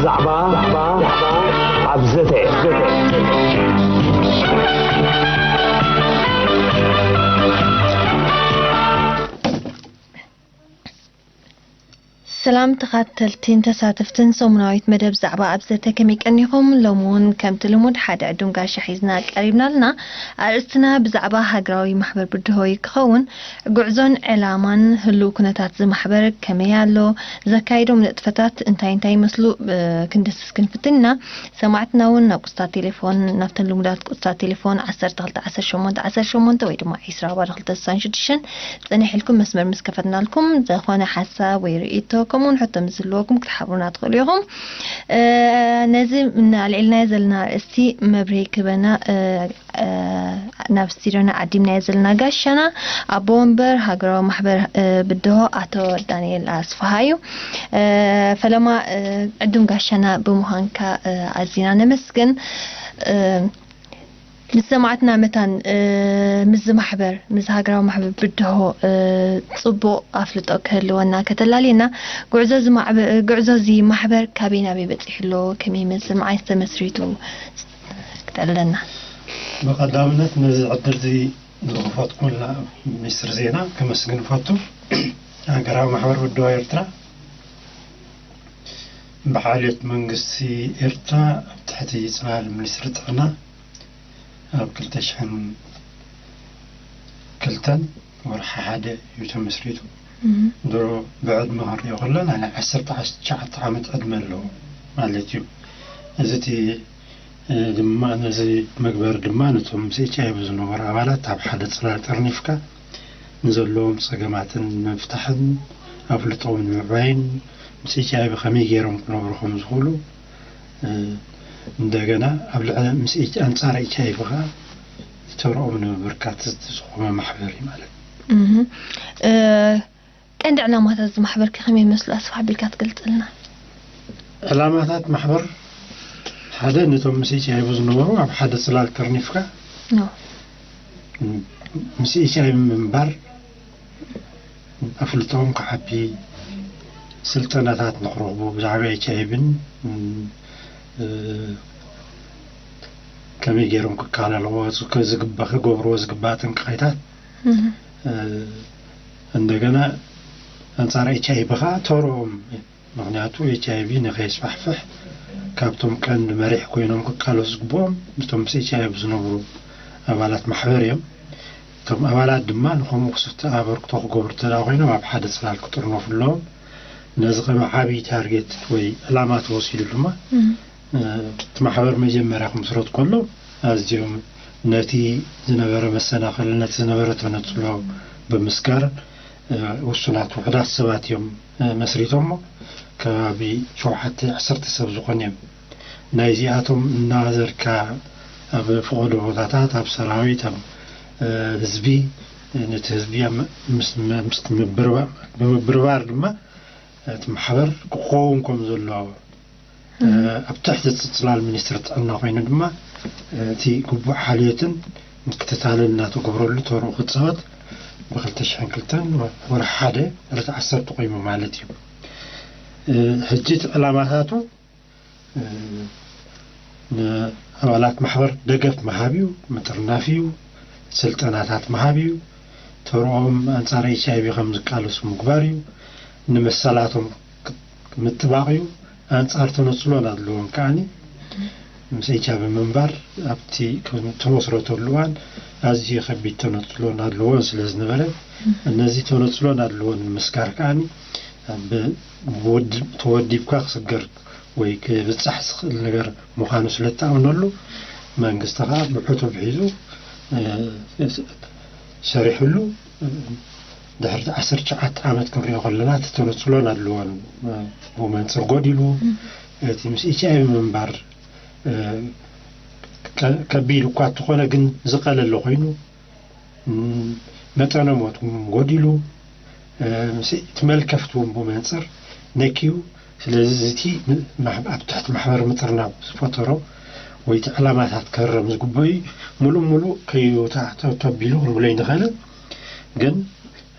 ዛዕባ ኣብ ዘተ። ሰላም ተኻተልቲን ተሳተፍትን ሰሙናዊት መደብ ዛዕባ ኣብ ዘተ ከመይ ቀኒኹም? ሎሚ እውን ከምቲ ልሙድ ሓደ ዕዱም ጋሻ ሒዝና ቀሪብና ኣለና። ኣርእስትና ብዛዕባ ሃገራዊ ማሕበር ብድሆ እዩ ክኸውን። ጉዕዞን ዕላማን ህሉው ኩነታት እዚ ማሕበር ከመይ ኣሎ? ዘካይዶም ንጥፈታት እንታይ እንታይ ይመስሉ? ክንድስስ ክንፍትን ኢና። ሰማዕትና እውን ናብ ቁፅታት ቴሌፎን፣ ናብተን ልሙዳት ቁፅታት ቴሌፎን ዓሰርተ ክልተ ዓሰርተ ሸሞንተ ዓሰርተ ሸሞንተ ወይ ድማ ዒስራ ኣርባዕተ ክልተ ስሳን ሽዱሽተን ፅንሕ ኢልኩም መስመር ምስ ከፈትናልኩም ዝኾነ ሓሳብ ወይ ርእይቶ ከምኡ እውን ሕቶ ምስ ዝህልወኩም ክትሓብሩና ትኽእሉ ኢኹም። ነዚ ኣልዒልናዮ ዘለና ኣርእስቲ መብርሂ ክህበና ናብ ስቱድዮና ዓዲምናዮ ዘለና ጋሻና ኣቦ ወንበር ሃገራዊ ማሕበር ብድሆ ኣቶ ዳንኤል ኣስፍሃ እዩ። ፈለማ ዕዱም ጋሻና ብምዃንካ ኣዚና ነመስግን። ምስ ሰማዕትና መታን ምስዚ ማሕበር ምስ ሃገራዊ ማሕበር ብድሆ ፅቡቕ ኣፍልጦ ክህልወና ከተላልየና፣ ጉዕዞ እዚ ማሕበር ካበይ ናበይ በፂሑ ኣሎ፣ ከመይ ይመስል፣ መዓስ ተመስሪቱ ክተዕልለና። ብቐዳምነት ነዚ ዕድል እዚ ዝኸፈትኩምልና ሚኒስትር ዜና ከመስግን እፈቱ። ሃገራዊ ማሕበር ብድሆ ኤርትራ ብሓልዮት መንግስቲ ኤርትራ ኣብ ትሕቲ ጽላል ሚኒስትሪ ጥዕና ኣብ ክልተ ሽሕን ክልተን ወርሒ ሓደ እዩ ተመስሪቱ። ድሮ ብዕድመ ክንሪኦ ከለና ናይ ዓሰርተ ትሽዓተ ዓመት ዕድመ ኣለዎ ማለት እዩ። እዚ እቲ ድማ ነዚ መግበር ድማ ነቶም ምስ ኤች ኣይ ቪ ዝነበሩ ኣባላት ኣብ ሓደ ጽላል ጠርኒፍካ ንዘለዎም ጸገማትን ንምፍታሕን ኣፍልጦም ንምዕባይን ምስ ኤች ኣይ ቪ ከመይ ገይሮም ክነብሩ ከም ዝኽእሉ እንደገና ኣብ ልዕሊ ምስ ኤች- ኣንጻር ኤች ኣይ ቪ ኸዓ ተረኦም ንምብርካት ዝቆመ ማሕበር እዩ ማለት እዩ። ቀንዲ ዕላማታት እዚ ማሕበር ከ ከመይ ይመስሉ ኣስፍሕ ኣቢልካ ትገልጸልና? ዕላማታት ማሕበር ሓደ ነቶም ምስ ኤች ኣይ ቪ ዝነበሩ ኣብ ሓደ ጽላል ጠርኒፍካ ምስ ኤች ኣይ ቪ ምንባር ኣፍልጦም ክዓቢ ስልጠናታት ንክረኽቡ ብዛዕባ ኤች ኣይ ቪን ከመይ ገይሮም ክከላኸልዎ ዝግባ ክገብርዎ ዝግባእ ጥንቃቄታት እንደገና ኣንጻር ኤች ኣይ ቪ ከዓ ተርኦም ምኽንያቱ ኤች ኣይ ቪ ንኸይስፋሕፍሕ ካብቶም ቀንዲ መሪሕ ኮይኖም ክቃለሱ ዝግብኦም እቶም ምስ ኤች ኣይ ቪ ዝነብሩ ኣባላት ማሕበር እዮም። እቶም ኣባላት ድማ ንኸምኡ ክስተ ኣበርክቶ ክገብሩ እንተ ኮይኖም ኣብ ሓደ ፅላል ክጥርነፉ ኣለዎም። ነዚ ከም ዓብዪ ታርጌት ወይ ዕላማ ተወሲዱ ድማ እቲ ማሕበር መጀመርያ ክምስረት ከሎ ኣዝዮም ነቲ ዝነበረ መሰናኽል ነቲ ዝነበረ ተነፅሎ ብምስጋር ውሱናት ውሑዳት ሰባት እዮም መስሪቶሞ ከባቢ ሸውዓተ ዓሰርተ ሰብ ዝኾኑ እዮም። ናይዚኣቶም እናዘርካ ኣብ ፈቐዶ ቦታታት ኣብ ሰራዊት ኣብ ህዝቢ ነቲ ህዝቢ ብምብርባር ድማ እቲ ማሕበር ክኸውን ከም ዘለዎ ኣብ ትሕቲ ፅላል ሚኒስትሪ ጥዕና ኮይኑ ድማ እቲ ግቡእ ሓልዮትን ምክትታልን እናተገብረሉ ተርኡ ክፃወት ብ ክልተ ሽሕን ክልተን ወርሒ ሓደ ዕለት ዓሰርተ ቆይሙ ማለት እዩ። ሕጂ እቲ ዕላማታቱ ንኣባላት ማሕበር ደገፍ ምሃብ እዩ፣ ምጥርናፍ እዩ፣ ስልጠናታት ምሃብ እዩ፣ ተርኦም ኣንፃር ኤች ኣይ ቪ ከም ዝቃለሱ ምግባር እዩ፣ ንመሰላቶም ምጥባቕ እዩ፣ ኣንጻር ተነጽሎ ናድልዎን ከኣኒ ምስ ኤች ኣይ ቪ ምንባር ኣብቲ ተመስረተሉ እዋን ኣዝዩ ከቢድ ተነጽሎ ናድልዎን ስለ ዝነበረ ነዚ ተነጽሎ ናድልዎን ንምስጋር ከኣኒ ተወዲብካ ክስገር ወይ ክብጻሕ ዝኽእል ነገር ምዃኑ ስለ እተኣምነሉ መንግስቲ ከኣ ብሕቱብ ሒዙ ሰሪሕሉ ድሕሪ ዓሰርተ ትሽዓተ ዓመት ክንሪኦ ከለና እቲ ተነፅሎ ናድልዎን ብመንፅር ጎዲሉ እቲ ምስ ኤች ኣይ ቪ ምንባር ከቢድ እኳ እንተኾነ ግን ዝቐለለ ኮይኑ መጠነ ሞት እውን ጎዲሉ እቲ መልከፍቲ እውን ብመንፅር ነክዩ ስለዚ እቲ ኣብ ትሕቲ ማሕበር ምጥርናፍ ዝፈጠሮ ወይ እቲ ዕላማታት ክህረም ዝግበዩ ሙሉእ ሙሉእ ከይወታ ተቢሉ ክንብሎ ኣይንኽእልን። ግን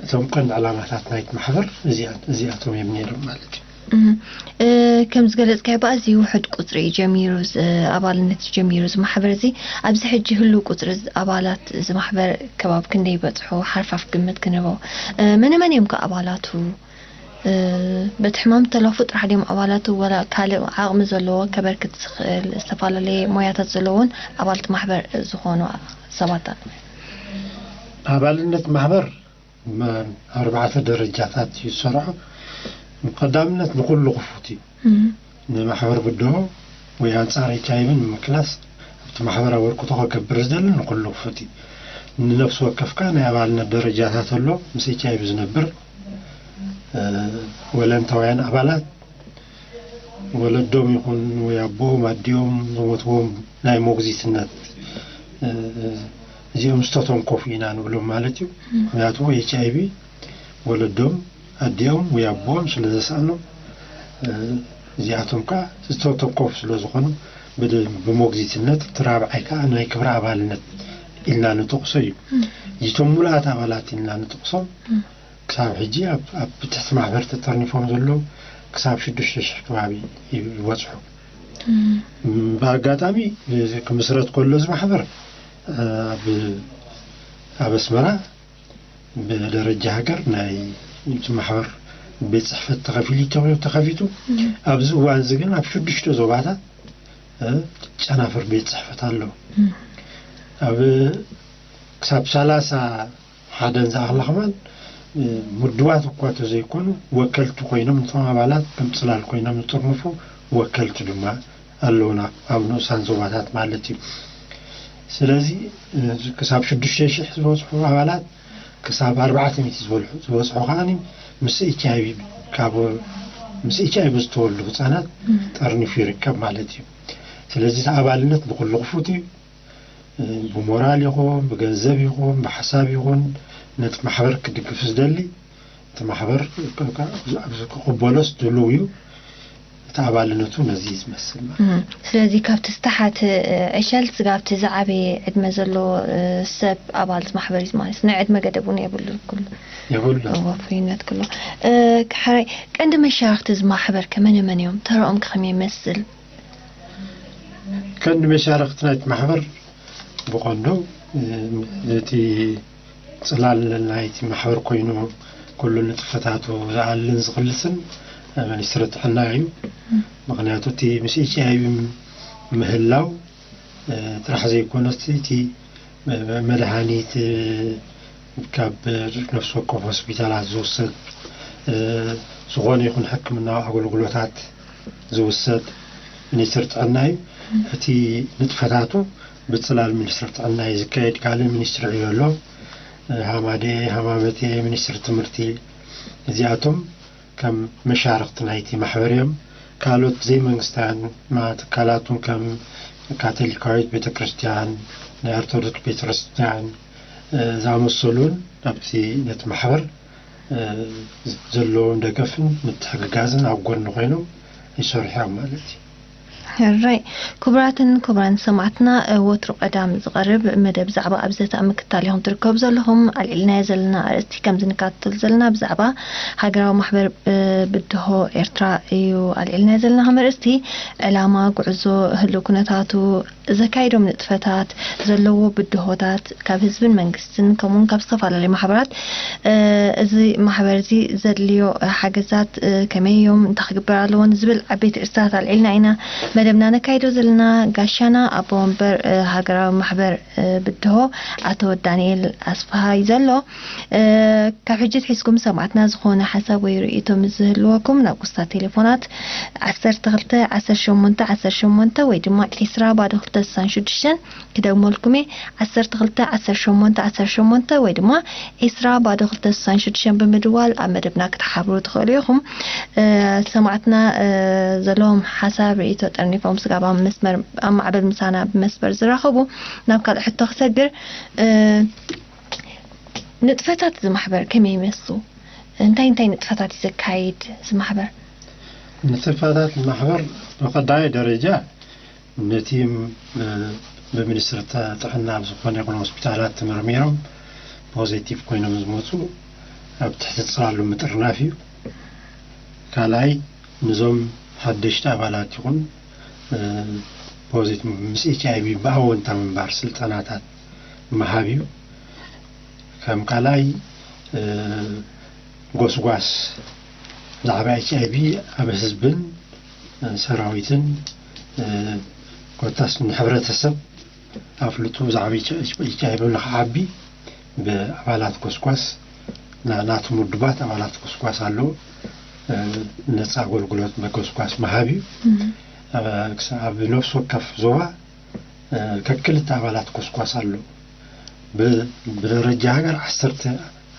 እቶም ቀንዲ ዕላማታት ናይቲ ማሕበር እዚኣ-፣ እዚኣቶም እዮም ነይሮም ማለት እዩ። እም፣ እ፣ ከም ዝገለጽካዮ ብኣዝዩ ውሑድ ቁጽሪ እዩ ጀሚሩ፣ ዝ-፣ ኣባልነት ጀሚሩ እዚ ማሕበር እዚ። ኣብዚ ሕጂ ህሉው ቁጽሪ ዝ-፣ ኣባላት እዚ ማሕበር ከባቢ ክንደይ ይበጽሑ? ሓርፋፍ ግምት ክንህቦ። እ፣ መነ መን እዮም ከ ኣባላቱ? እ፣ በቲ ሕማም ተላፉ ጥራሕ ድዮም ኣባላቱ፣ ወላ ካልእ ዓቕሚ ዘለዎ ከበርክት ዝኽእል ዝተፈላለየ ሞያታት ዘለዎን ኣባልቲ ማሕበር ዝኾኑ ሰባት ኣለዉ? ኣባልነት ማሕበር መ-፣ ኣርባዕተ ደረጃታት እዩ ዝሰርዖ። ቀዳምነት ንኹሉ ክፉት እዩ። እም። ንማሕበር ብድሆ ወይ ኣንጻር ኤች ኣይ ቪ ንምክላስ ኣብቲ ማሕበር ኣበርክቶ ከገብር ዝደሊ ንኹሉ ክፉት እዩ። ንነፍሲ ወከፍ ከኣ ናይ ኣባልነት ደረጃታት ኣሎ። ምስ ኤች ኣይ ቪ ዝነብር፣ እ፣ ወለንታውያን ኣባላት፣ ወለዶም ይኹን ወይ ኣቦኦም ኣዲኦም ዝሞትዎም ናይ ሞግዚትነት፣ እ፣ እዚኦም ዝተተንከፉ ኢና ንብሎም ማለት እዩ። እም። ምክንያቱ ኤች ኣይ ቪ ወለዶም ኣዲኦም ወይ ኣቦኦም ስለ ዘስኣኖም፣ እ፣ እዚኣቶም ከኣ ዝተተንከፉ ስለ ዝኾኑ ብድ-፣ ብሞግዚትነት እቲ ራብዓይ ከኣ ናይ ክብሪ ኣባልነት ኢልና ንጠቕሶ እዩ። እም። እዚቶም ሙሉኣት ኣባላት ኢልና ንጠቕሶም እም። ክሳብ ሕጂ ኣብ፣ ኣብ ትሕቲ ማሕበር ተጠርኒፎም ዘለዉ ክሳብ ሽዱሽተ ሽሕ ከባቢ ይበጽሑ። እም። እም፣ ብኣጋጣሚ፣ እ፣ ክምስረት ከሎ እዚ ማሕበር፣ እ፣ ኣብ፣ ኣብ ኣስመራ ብደረጃ ሃገር ናይ እቲ ማሕበር ቤት ጽሕፈት ተኸፊሉ፣ ተኸፊቱ። እም። ኣብዚ እዋን እዚ ግን ኣብ ሽዱሽተ ዞባታት፣ እ፣ ጨናፍር ቤት ጽሕፈት ኣሎ። እም። ኣብ ክሳብ ሰላሳ ሓደን ዝኣኽላ ከማን፣ እ፣ ምዱባት እኳ እንተዘይኮኑ፣ ወከልቲ ኮይኖም፣ ነቶም ኣባላት ከም ጽላል ኮይኖም ዝጥርንፉ ወከልቲ ድማ ኣለዉና፣ ኣብ ንኡሳን ዞባታት ማለት እዩ። ስለዚ፣ እ፣ ክሳብ ሽዱሽተ ሽሕ ዝበጽሑ ኣባላት፣ ክሳብ ኣርባዕተ ሚእቲ ዝበልሑ፣ ዝበጽሑ ከኣ ምስ ኤች ኣይ ቪ፣ ካብ፣ ምስ ኤች ኣይ ቪ ዝተወልዱ ህጻናት እም። ጠርኒፉ ይርከብ ማለት እዩ። ስለዚ፣ እቲ ኣባልነት ንኹሉ ክፉት እዩ። ብሞራል ይኹን፣ ብገንዘብ ይኹን፣ ብሓሳብ ይኹን፣ ነቲ ማሕበር ክድግፍ ዝደሊ፣ እቲ ማሕበር ክ-፣ ክ-፣ ክቕበሎስ ድሉው እዩ። እቲ ኣባልነቱ ነዚ እዩ ዝመስል ማለት እዩ። እም፣ ስለዚ ካብቲ ዝተሓተ፣ እ፣ ዕሸል ስጋብ እቲ ዝዓበየ ዕድመ ዘለዎ፣ እ፣ ሰብ ኣባል እዚ ማሕበር እዩ ማለት እዩ። ናይ ዕድመ ገደብ እውን የብሉን ኩሉ። የብሉን። እዎ፣ ፍሉይነት ኩሉ። እ፣ ሕራይ፣ ቀንዲ መሻርኽቲ እዚ ማሕበር ከ መነ መን እዮም? ተራኦም ከ ከመይ ይመስል? ቀንዲ መሻርኽቲ ናይቲ ማሕበር ብቐንዱ፣ እ፣ እቲ ጽላል ናይቲ ማሕበር ኮይኑ ኩሉ ንጥፈታቱ ዝኣልን ዝቕልስን፣ እ፣ ሚኒስትሪ ጥዕና እዩ። ምኽንያቱ እቲ ምስ ኤች ኣይ ቪ ምህላው፣ እ፣ ጥራሕ ዘይኮነስ እቲ መ-፣ መድሃኒት፣ እ፣ ካብ ነፍሲ ወከፍ ሆስፒታላት ዝውሰድ፣ እ፣ ዝኾነ ይኹን ሕክምናዊ ኣገልግሎታት ዝውሰድ ሚኒስትሪ ጥዕና እዩ። እቲ ንጥፈታቱ ብጽላል ሚኒስትሪ ጥዕና እዩ ዝካየድ። ካልእ ሚኒስትሪ ዕዮ ኣሎ። እ፣ ሃማዴ፣ ሃማመቴ፣ ሚኒስትሪ ትምህርቲ፣ እዚኣቶም ከም መሻርኽቲ ናይቲ ማሕበር እዮም። ካልኦት ዘይመንግስታውያን ማ-፣ ትካላት እውን ከም ካቶሊካዊት ቤተክርስትያን፣ ናይ ኦርቶዶክስ ቤተክርስትያን፣ እ፣ ዝኣመሰሉ እውን ኣብቲ ነቲ ማሕበር፣ እ፣ ዘለዎም ደገፍን ምትሕግጋዝን ኣብ ጎኒ ኮይኖም ይሰርሑ እዮም ማለት እዩ። ሕራይ። ክቡራትን ክቡራን ሰማዕትና፣ እ፣ ወትሩ ቀዳም ዝቐርብ መደብ ዛዕባ ኣብ ዘተ ኣብ ምክትታል ኢኹም ትርከቡ ዘለኹም። ኣልዒልናዮ ዘለና ኣርእስቲ ከምዚ ንከታተሎ ዘለና ብዛዕባ ሃገራዊ ማሕበር፣ እ፣ ብድሆ ኤርትራ እዩ ኣልዒልናዮ ዘለና ከም ኣርእስቲ። ዕላማ፣ ጉዕዞ፣ ህሉው ኩነታቱ፣ ዘካይዶም ንጥፈታት፣ ዘለዎ ብድሆታት ካብ ህዝብን መንግስትን ከምኡውን ካብ ዝተፈላለዩ ማሕበራት፣ እ፣ እዚ ማሕበር እዚ ዘድልዮ ሓገዛት፣ እ፣ ከመይ እዮም፣ እንታይ ክግበር ኣለዎ ንዝብል ዓበይቲ ርእስታት ኣልዒልና ኢና መደብና ነካይዶ ዘለና። ጋሻና ኣቦ ወንበር፣ እ፣ ሃገራዊ ማሕበር፣ እ፣ ብድሆ ኣቶ ዳንኤል ኣስፍሃ እዩ ዘሎ። እ፣ ካብ ሕጂ ኣትሒዝኩም ሰማዕትና ዝኾነ ሓሳብ ወይ ርእይቶ ምስ ዝህልወኩም ናብ ቁጽሪ ቴሌፎናት ዓሰርተ ክልተ ዓሰርተ ሸሞንተ ዓሰርተ ሸሞንተ ወይ ድማ ዒስራ ባዶ ክልተ ስሳን ሽዱሽተን ክደግመልኩም እየ። ዓሰርተ ክልተ ዓሰርተ ሸሞንተ ዓሰርተ ሸሞንተ ወይ ድማ ዒስራ ባዶ ክልተ ስሳን ሽዱሽተን ብምድዋል ኣብ መደብና ክትሓብሩ ትኽእሉ ኢኹም። እ፣ ሰማዕትና፣ እ፣ ዘለዎም ሓሳብ ርእይቶ ጠርኒፎም ስጋብ ኣብ መስመር፣ ኣብ ማዕበል ምሳና ብመስመር ዝራኸቡ ናብ ካልእ ሕቶ ክሰግር፣ እ፣ ንጥፈታት እዚ ማሕበር ከመይ ይመስሉ? እንታይ እንታይ ንጥፈታት እዩ ዘካይድ እዚ ማሕበር? ንጥፈታት ማሕበር ብቐዳማይ ደረጃ ነቲ፣ እ፣ ብሚኒስትሪ ተ-፣ ጥዕና ኣብ ዝኾነ ይኹን ሆስፒታላት ተመርሚሮም ፖዚቲቭ ኮይኖም ዝመፁ ኣብ ትሕቲ ፅላሉ ምጥርናፍ እዩ። ካልኣይ፣ ንዞም ሓደሽቲ ኣባላት ይኹን ፖዚቲቭ ምስ ኤች ኣይ ቪ ብኣወንታ ምንባር ስልጠናታት ምሃብ እዩ። ከም ካልኣይ፣ ጎስጓስ ብዛዕባ ኤች ኣይ ቪ ኣብ ህዝብን ሰራዊትን ኮታስ ንሕብረተሰብ ኣፍልጡ። ብዛዕባ ኤች ኣይ ቪ ንክዓቢ ብኣባላት ጎስጓስ ናቱ ምዱባት ኣባላት ጎስጓስ ኣለዉ። ነፃ ኣገልግሎት መጎስጓስ መሃብ እዩ። ኣብ ነፍሲ ወከፍ ዞባ ከክልተ ኣባላት ጎስጓስ ኣለዉ። ብደረጃ ሃገር ዓሰርተ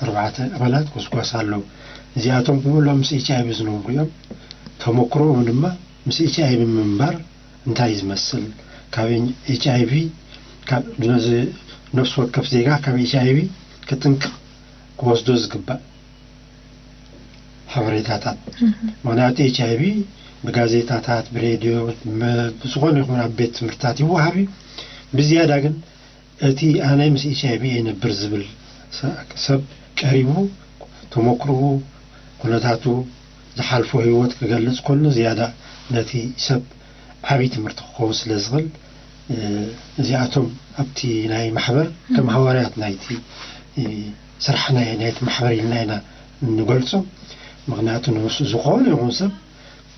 ኣርባዕተ ኣባላት ጎስጓስ ኣለዉ። እዚኣቶም ብምሎም ምስ ኤች ኣይ ቪ ዝነብሩ እዮም። ተመክሮኦም ድማ ምስ ኤች ኣይ ቪ ምንባር እንታይ ዝመስል፣ ካብ ኤች ኣይ ቪ ነፍሲ ወከፍ ዜጋ ካብ ኤች ኣይ ቪ ክጥንቅቕ ክወስዶ ዝግባእ ሓበሬታታት። ምክንያቱ ኤች ኣይ ቪ ብጋዜጣታት፣ ብሬድዮ፣ ብዝኾነ ይኹን ኣብ ቤት ትምህርትታት ይወሃብ እዩ። ብዝያዳ ግን እቲ ኣነ ምስ ኤች ኣይ ቪ እየ ነብር ዝብል ሰብ ቀሪቡ ተመክሮኡ፣ ኩነታቱ፣ ዝሓልፎ ህይወት ክገልጽ ከሎ ዝያዳ ነቲ ሰብ ዓብዪ ትምህርቲ ክኸውን ስለ ዝኽእል፣ እዚኣቶም ኣብቲ ናይ ማሕበር ከም ሃዋርያት ናይቲ ስራሕ ናይቲ ማሕበር ኢልና ኢና እንገልጾም። ምክንያቱ ንሱ ዝኾነ ይኹን ሰብ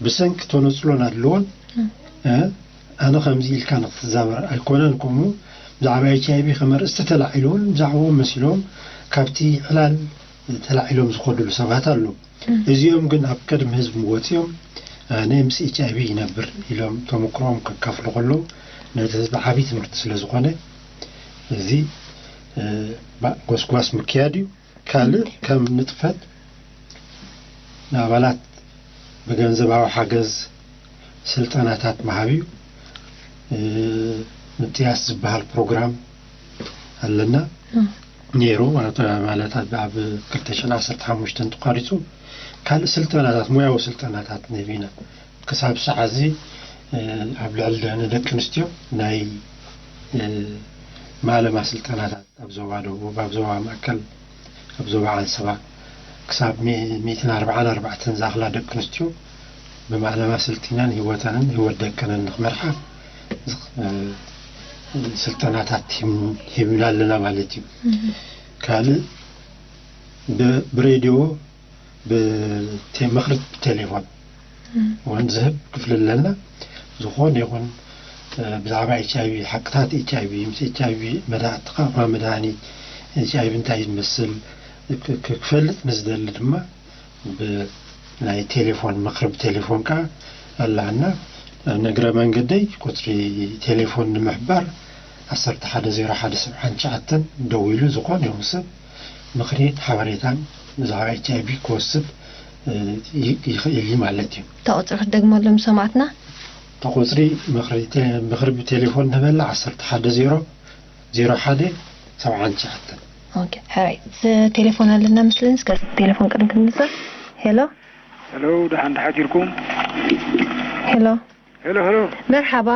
ብሰንኪ ተነፅሎን ኣድልዎን ኣነ ከምዚ ኢልካ ንክትዛበር ኣይኮነን። ከምኡ ብዛዕባ ኤች ኣይ ቪ ከም ኣርእስቲ ተላዒሉ እውን ብዛዕባኦም መሲሎም ካብቲ ዕላል ተላዒሎም ዝኸድሉ ሰባት ኣለዉ። እዚኦም ግን ኣብ ቅድሚ ህዝቢ ወፂኦም ኣነ ምስ ኤች ኣይ ቪ ይነብር ኢሎም ተመክሮኦም ከካፍሉ ከለዉ ነቲ ህዝቢ ዓብዪ ትምህርቲ ስለ ዝኾነ እዚ ጎስጓስ ምክያድ እዩ። ካልእ ከም ንጥፈት ንኣባላት ብገንዘባዊ ሓገዝ ስልጠናታት ምሃብ እዩ። ምጥያስ ዝበሃል ፕሮግራም ኣለና ነይሩ ማለት ኣብ ክልተ ሽሕን ዓሰርተ ሓሙሽተን ተቋሪፁ። ካልእ ስልጠናታት፣ ሙያዊ ስልጠናታት ነቢና ክሳብ ሰዓት እዚ ኣብ ልዕሊ ንደቂ ኣንስትዮ ናይ ማለማ ስልጠናታት ኣብ ዞባ ደቡብ፣ ኣብ ዞባ ማእከል፣ ኣብ ዞባ ዓንሰባ ክሳብ ሚእትን ኣርባዓን ኣርባዕተን ዝኣኽላ ደቂ ኣንስትዮ ብማእለማ ስልጢነን ህይወተንን ህይወት ደቀንን ንክመርሓ ስልጠናታት ሂብና ኣለና ማለት እዩ። ካልእ ብሬድዮ ምኽሪ ብቴሌፎን እውን ዝህብ ክፍሊ ኣለና። ዝኾነ ይኹን ብዛዕባ ኤች ኣይ ቪ፣ ሓቅታት ኤች ኣይ ቪ፣ ምስ ኤች ኣይ ቪ መዳእትኻ እኳ መድሃኒት ኤች ኣይ ቪ እንታይ ዝመስል ክፈልጥ ንዝደሊ ድማ ብናይ ቴሌፎን ምኽሪ ብቴሌፎን ከዓ ኣላና። ንእግረ መንገደይ ቁፅሪ ቴሌፎን ንምሕባር ዓሰርተ ሓደ ዜሮ ሓደ ሰብዓን ትሽዓተን ደዊሉ ዝኾነ ይኹን ሰብ ምኽሪን ሓበሬታን ብዛዕባ ኤች ኣይ ቪ ክወስድ ይኽእል እዩ ማለት እዩ። እታ ቁፅሪ ክትደግመሎም ሰማዕትና? እታ ቁፅሪ ምኽሪ ብቴሌፎን ንበላ ዓሰርተ ሓደ ዜሮ ዜሮ ሓደ ሰብዓን ትሽዓተን። ኦኬ፣ ሕራይ። ቴሌፎን ኣለና ምስልን እስከ ቴሌፎን ቅድም ክንምፅእ። ሄሎ። ሄሎ፣ ደሓን ሓዲርኩም? ሄሎ። ሄሎ፣ ሄሎ። መርሓባ።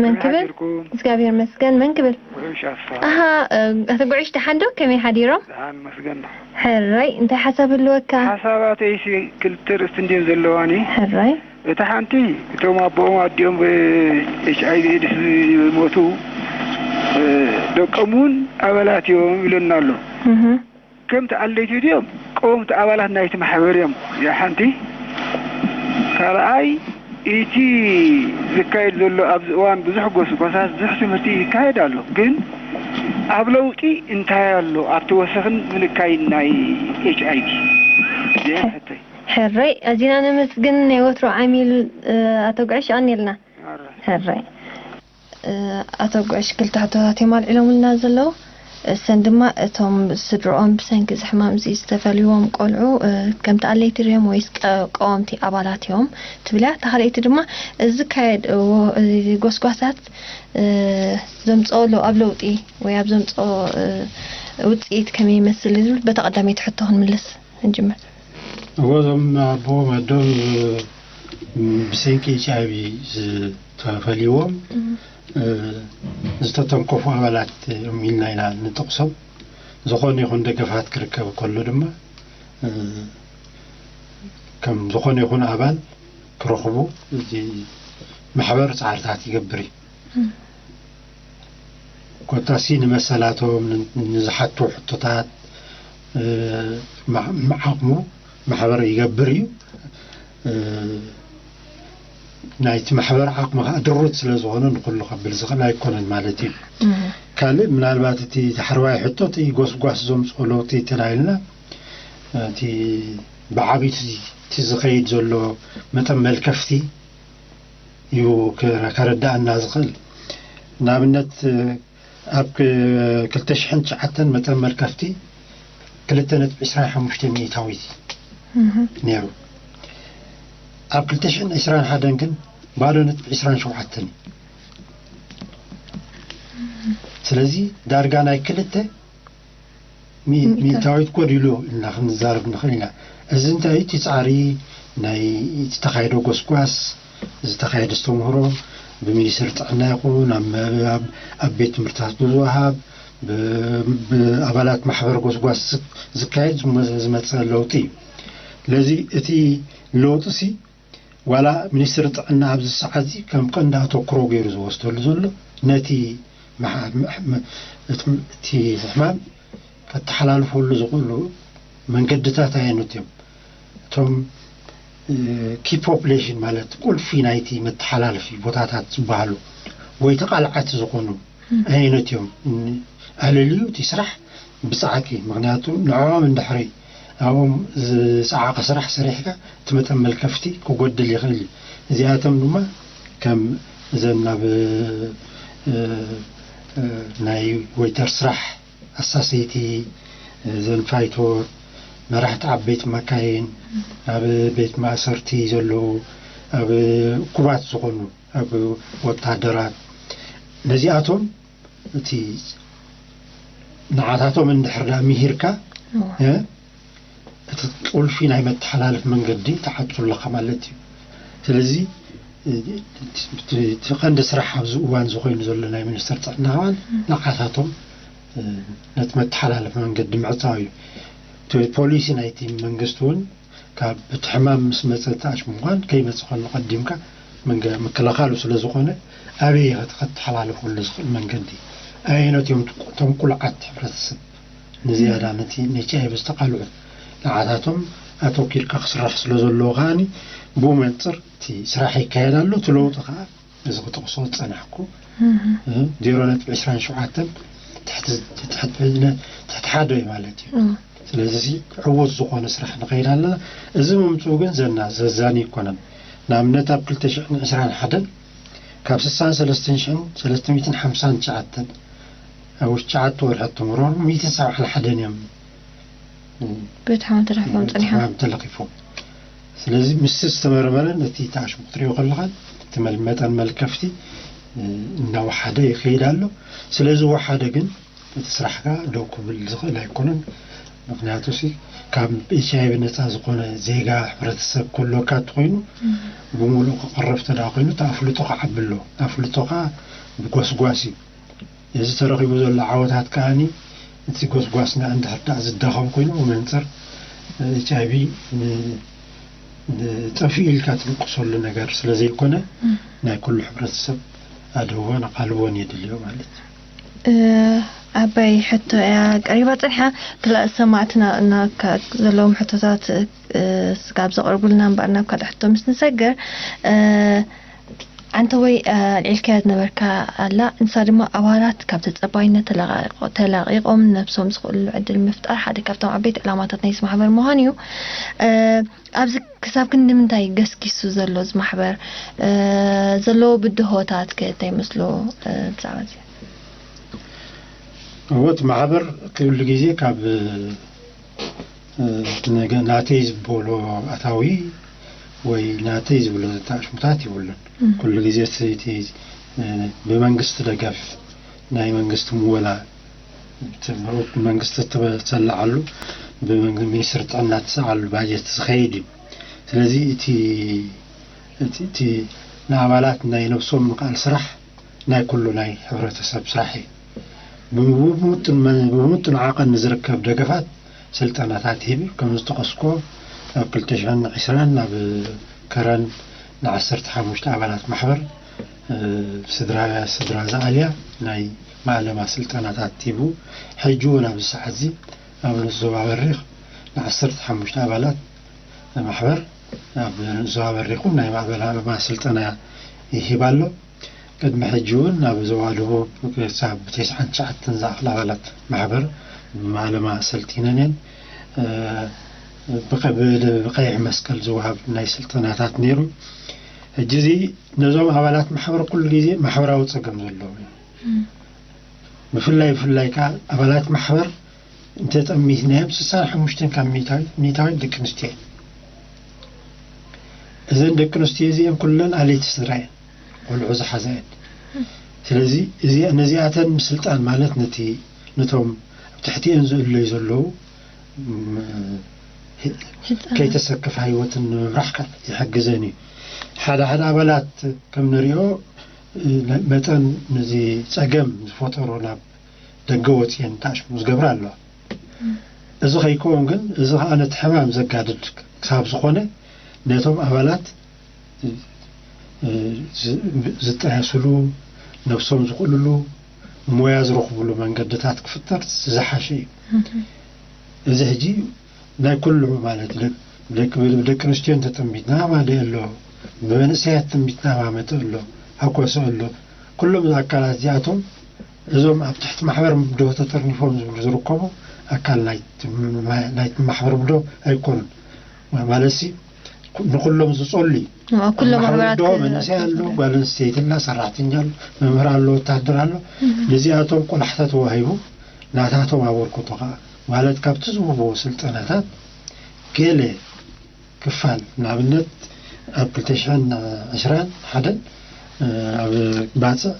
መን ክብል? እግዚኣብሔር መስገን። መን ክብል? ኣሃ። ኣቶ ጉዕሽ ደሓን ዶ? ከመይ ሓዲሮም? ደሓን መስገን። ሕራይ፣ እንታይ ሓሳብ ህልወካ? ሓሳባተይሲ ክልተ ርእስቲ እንድዮም ዘለዋኒ። ሕራይ። እታ ሓንቲ እቶም ኣቦኦም ኣዲኦም ብኤች ኣይ ቪ ኤድስ ዝሞቱ ደቆም እውን ኣባላት እዮም ኢለና ኣሎ። ከምቲ ኣለይቲ ድዮም ቀወምቲ ኣባላት ናይቲ ማሕበር እዮም። እዚኣ ሓንቲ። ካልኣይ፣ እቲ ዝካየድ ዘሎ ኣብዚ እዋን ብዙሕ ጎስጓሳት፣ ብዙሕ ትምህርቲ ይካየድ ኣሎ። ግን ኣብ ለውጢ እንታይ ኣሎ ኣብቲ ወሰኽን ምንካይን ናይ ኤች ኣይ ቪ? እዚኣ ሕቶይ። ሕራይ፣ ኣዚና ነመስግን። ናይ ወትሩ ዓሚል ኣቶ ጉዕሽ ኣኔልና። ሕራይ። ኣቶ ጉዕሽ ክልተ ሕቶታት እዮም ኣልዒሎምልና ዘለዉ። እሰን ድማ እቶም ስድርኦም ብሰንኪ እዚ ሕማም እዚ ዝተፈልይዎም ቆልዑ ከምቲ ኣለይቲ ድዮም ወይስ ቀወምቲ ኣባላት እዮም ትብል እያ። እታ ካልኣይቲ ድማ እዚ ዝካየድ ጎስጓሳት ዘምፅኦ ኣብ ለውጢ ወይ ኣብ ዘምፅኦ ውፅኢት ከመይ ይመስል ዝብል በታ ቀዳመይቲ ሕቶ ክንምልስ። ንጅምር። እዎ፣ እዞም ኣቦ ኣዶም ብሰንኪ ኤች ኣይ ቪ ዝተፈልይዎም ዝተተንከፉ ኣባላት እዮም ኢልና ኢና ንጠቕሶም። ዝኾነ ይኹን ደገፋት ክርከብ ከሎ ድማ፣ እ፣ ከም ዝኾነ ይኹን ኣባል ክረኽቡ እቲ ማሕበር ጻዕርታት ይገብር እዩ። ኮታሲ ንመሰላቶም ን-፣ ንዝሓቱ ሕቶታት፣ እ፣ ማ-፣ ዓቕሙ ማሕበር ይገብር እዩ። እ፣ ናይቲ ማሕበር ዓቕሚ ከዓ ድሩት ስለ ዝኾነ ንኹሉ ከብል ዝኽእል ኣይኮነን ማለት እዩ። ካልእ ምናልባት እቲ ዳሕረዋይ ሕቶ እቲ ጎስጓስ ዘምፅኦ ለውጢ ተላኢልና፣ እቲ ብዓቢቱ እቲ ዝኸይድ ዘሎ መጠን መልከፍቲ እዩ ከረ-፣ ከረዳእና ዝኽእል። ንኣብነት፣ ኣብ ክ-፣ ክልተ ሽሕን ትሽዓተን መጠን መልከፍቲ ክልተ ነጥቢ ዕስራን ሓሙሽተ ሚእታዊት ነይሩ። ኣብ ክልተ ሽሕን ዕስራን ሓደን ግን ባዶ ነጥቢ ዕስራን ሸውዓተን እዩ። ስለዚ ዳርጋ ናይ ክልተ ሚ-፣ ሚእታዊት ጎዲሉ ኢልና ክንዛረብ ንኽእል ኢና። እዚ እንታይ እዩ? እቲ ጻዕሪ ናይ ዝተኻየደ ጎስጓስ፣ ዝተኻየደ ኣስተምህሮ ብሚኒስትሪ ጥዕና ይኹን ኣብ መ-፣ ኣብ፣ ኣብ ቤት ትምህርትታት ብዝወሃብ ብ-፣ ብኣባላት ማሕበር ጎስጓስ ዝ-፣ ዝካየድ ዝመ-፣ ዝመጸ ለውጢ እዩ። ስለዚ እቲ ለውጢ ሲ ዋላ ሚኒስትሪ ጥዕና ኣብዚ ሰዓት እዚ ከም ቀንዲ ኣተኩሮ ገይሩ ዝወስደሉ ዘሎ ነቲ መሓ-፣ መሕ-፣ መ-፣ እቲ፣ እቲ ሕማም ከተሓላልፈሉ ዝኽእሉ መንገድታት ኣየኖት እዮም? እቶም፣ እ፣ ኪ ፖፕሌሽን ማለት ቁልፊ ናይቲ መተሓላለፊ ቦታታት ዝበሃሉ ወይ ተቓላዓቲ ዝኾኑ ኣየኖት እዮም? ን-፣ ኣለልዩ እቲ ስራሕ ብጻዕቂ፣ ምኽንያቱ ንዕኦም እንድሕሪ ኣብኦም ዝጸዓቐ ስራሕ ሰሪሕካ እቲ መጠን መልከፍቲ ክጎድል ይኽእል እዩ። እዚኣቶም ድማ ከም እዘን ናብ፣ እ፣ እ፣ ናይ ዌይተር ስራሕ፣ ኣሳሰይቲ፣ እዘን ፋይቶር፣ መራሕቲ ዓበይቲ መካይን፣ ኣብ ቤት ማእሰርቲ ዘለዉ፣ ኣብ እኩባት ዝኾኑ፣ ኣብ ወታደራት፣ ነዚኣቶም እቲ ንዓታቶም እንድሕር ደኣ ምሂርካ፣ እወ። እ፣ እቲ ቁልፊ ናይ መተሓላለፊ መንገዲ ትዓጹ ኣለኻ ማለት እዩ። ስለዚ፣ እ፣ እቲ፣ እቲ ቀንዲ ስራሕ ኣብዚ እዋን እዚ ኮይኑ ዘሎ ናይ ሚኒስተር ጥዕና ከማን ንዓታቶም፣ እ፣ ነቲ መተሓላለፊ መንገዲ ምዕጻው እዩ። እቲ ፖሊሲ ናይቲ መንግስቲ እውን ካብ እቲ ሕማም ምስ መጸ ተኣሽሙ ምዃን ከይመጽእ ከሎ ቀዲምካ መንገ-፣ ምክልኻሉ ስለ ዝኾነ ኣበይ ኢኻ እቲ ከተሓላልፈሉ ዝኽእል መንገዲ? ኣየኖት እዮም እቶም ቁሉዓት ሕብረተሰብ ንዝያዳ ነቲ ንኤች ኣይ ቪ ዝተቓልዑ? ንዓታቶም ኣተኪርካ ክስራሕ ስለ ዘለዎ ከኣኒ ብኡ መንጽር እቲ ስራሕ ይካየድ ኣሎ። እቲ ለውጢ ከኣ እዚ ክጠቕሶ ዝጸናሕኩ፣ እ፣ ዜሮ ነጥቢ ዕስራን ሸውዓተን ትሕቲ፣ ትሕቲ፣ ትሕቲ ሓደ እዩ ማለት እዩ። እም። ስለዚ እዚ ዕዉት ዝኾነ ስራሕ ንኸይድ ኣለና። እዚ ምምፅኡ ግን ዘና-፣ ዘዛኒ ኣይኮነን። ንኣብነት ኣብ ክልተ ሽሕን ዕስራን ሓደን ካብ ስሳን ሰለስተን ሽሕን ሰለስተ ሚእትን ሓምሳን ትሽዓተን ኣብ ውሽጢ ትሽዓተ ወርሒ እቶም ሮር ሚእትን ሰብዓን ሓደን እዮም በቲ ሕማም ተለኺፎም ጸኒሖም። ሕማም ተለኺፎም። ስለዚ ምስቲ ዝተመርመረ ነቲ ተኣሽሙ ክትሪኦ ከለኻ እቲ መል-፣ መጠን መልከፍቲ፣ እ፣ እናወሓደ ይኸይድ ኣሎ። ስለዚ ወሓደ ግን እቲ ስራሕካ ደው ክብል ዝኽእል ኣይኮነን። ምኽንያቱ ሲ ካብ ኤች ኣይ ቪ ነፃ ዝኾነ ዜጋ ሕብረተሰብ ክህልወካ እንተኾይኑ እም። ብምሉእ ክቕረፍ ተደኣ ኮይኑ እቲ ኣፍልጦ ክዓቢ ኣሎ። ኣፍልጦ ከዓ ብጎስጓስ እዩ። እዚ ተረኺቡ ዘሎ ዓወታት ከኣኒ እቲ ጎስጓስና እንድሕር ደኣ ዝዳኸም ኮይኑ ብመንፅር ኤች ኣይ ቪ ን-፣ ንጠፍኡ ኢልካ ትንቅሰሉ ነገር ስለ ዘይኮነ እም። ናይ ኩሉ ሕብረተሰብ ኣድህቦን ኣቓልቦን የድልዮ ማለት እዩ። እ፣ ዓባይ ሕቶ እያ ቀሪባ ጽንሓ። ክላእ ሰማዕትና እና ካ-፣ ዘለዎም ሕቶታት፣ እ፣ ስጋብ ዘቕርቡልና እምበኣር ናብ ካልእ ሕቶ ምስ ንሰገር፣ እ፣ ኣንተ ወይ፣ እ፣ ኣልዒልካያ ዝነበርካ ኣላ፣ ንሳ ድማ ኣባላት ካብ ተጸባይነት ተለቓቒቆ-፣ ተላቒቖም ነብሶም ዝኽእልሉ ዕድል ምፍጣር ሓደ ካብቶም ዓበይቲ ዕላማታት ናይዚ ማሕበር ምዃኑ እዩ። እ፣ ኣብዚ ክሳብ ክንዲ ምንታይ ገስጊሱ ዘሎ እዚ ማሕበር፣ እ፣ ዘለዎ ብድሆታት ከ እንታይ ይመስሉ፣ እ፣ ብዛዕባ እዚ? እወ፣ እቲ ማሕበር ኩሉ ግዜ ካብ፣ እ፣ ነገ ናተይ ዝበሎ ኣታዊ ወይ ናተይ ዝብሎ ዘተኣሽሙታት የብሉን። እም። ኩሉ ግዜ እቲ፣ እቲ፣ እ፣ ብመንግስቲ ደገፍ፣ ናይ መንግስቲ ምወላ፣ እቲ ብመንግስቲ እተበ-፣ ተለዓሉ፣ ብመንግ-፣ ሚኒስትሪ ጥዕና እትሰዓሉ ባጀት ዝኸይድ እዩ። ስለዚ እቲ፣ እቲ፣ እቲ ንኣባላት ናይ ነብሶም ምኽኣል ስራሕ ናይ ኩሉ ናይ ሕብረተሰብ ስራሕ እዩ። ብምውጥን መ-፣ ብምውጥን ዓቐን ንዝርከብ ደገፋት ስልጠናታት ሂብ። ከም ዝተቐስኮ ኣብ ክልተ ሽሕን ዕስራን ናብ ከረን ንዓሰርተ ሓሙሽተ ኣባላት ማሕበር፣ እ፣ ስድራ፣ ስድራ ዝኣልያ ናይ ማእለማ ስልጠናታት ሂቡ። ሕጂ እውን ኣብዚ ሰዓት እዚ ኣብ ንሱ ዞባ በሪኽ ንዓሰርተ ሓሙሽተ ኣባላት ማሕበር ኣብ ዞባ በሪኹ ናይ ማእለማ ስልጠና ይሂብ ኣሎ። ቅድሚ ሕጂ እውን ኣብ ዞባ ደቡብ ክሳብ ተስዓን ትሽዓተን ዝኣኽላ ኣባላት ማሕበር ብማእለማ ኣሰልጢነን እየን። እ፣ ብቀ-፣ ብ-፣ ብቀይሕ መስቀል ዝወሃብ ናይ ስልጠናታት ነይሩ። ሕጂ እዚ ነዞም ኣባላት ማሕበር ኩሉ ግዜ ማሕበራዊ ጸገም ዘለዎ እዩ። እም። ብፍላይ፣ ብፍላይ ከኣ ኣባላት ማሕበር እንተጠሚትናዮም ስሳን ሓሙሽተን ካብ ሚእታዊት፣ ሚእታዊት ደቂ ኣንስትዮ እየን። እዘን ደቂ ኣንስትዮ እዚአን ኩለን ኣለይቲ ስድራ እየን፣ ቆልዑ ዝሓዛ እየን። ስለዚ እዚ፣ ነዚኣተን ምስልጣን ማለት ነቲ፣ ነቶም ኣብ ትሕቲአን ዝእለዩ ዘለዉ፣ ም-፣ ህ-፣ ህጻናት። ከይተሰከፋ ህይወትን ንምምራሕ ከ-፣ ይሕግዘን እዩ። ሓደ ሓደ ኣባላት ከም ንሪኦ፣ እ፣ መጠን ነዚ ጸገም ዝፈጠሮ ናብ ደገ ወጺኤን ታሽሙ ዝገብራ ኣለዋ። እም። እዚ ከይከውን ግን፣ እዚ ከኣ ነቲ ሕማም ዘጋድድ ክሳብ ዝኾነ፣ ነቶም ኣባላት፣ እ፣ ዝ-፣ ዝጣየሱሉ፣ ነብሶም ዝኽእሉሉ፣ ሞያ ዝረኽቡሉ መንገድታት ክፍጠር ዝሓሸ እዩ። እም። እዚ ሕጂ ናይ ኩሉ ማለት ደቅ-፣ ደቂ፣ ደቂ ኣንስትዮ እንተጠሚትና ማደ ኣሎ፣ ብመንእሰያት ጠሚትና ማመተ ኣሎ፣ ኣኮሰ ኣሎ። ኩሎም ኣካላት እዚኣቶም እዞም ኣብ ትሕቲ ማሕበር ምብድሆ ተጠርኒፎም ዝብሉ ዝርከቡ ኣካል ናይቲ፣ ናይቲ ማሕበር ምብድሆ ኣይኮኑን። ማለትሲ፣ ኩ-፣ ንኩሎም ዝጸሉ እዩ። ኣዎ፣ ኩሎም ኣብ ማሕበር ማሕበራት ምብድሆ ክ-፣ መንእሰይ ኣሎ፣ ክ-፣ ጓል ኣንስተይቲ ኣላ፣ ሰራሕተኛ ኣሎ፣ መምህር ኣሎ፣ ወታደር ኣሎ። እም። ነዚኣቶም ቆላሕታ ተዋሂቡ፣ ናታቶም ኣበርክቶ ከኣ፣ ማለት ካብቲ ዝህብዎ ስልጠናታት ገለ ክፋል፣ ንኣብነት ኣብ ክልተ ሽሕን ዕስራን ሓደን፣ እ፣ ኣብ ባጽዕ፣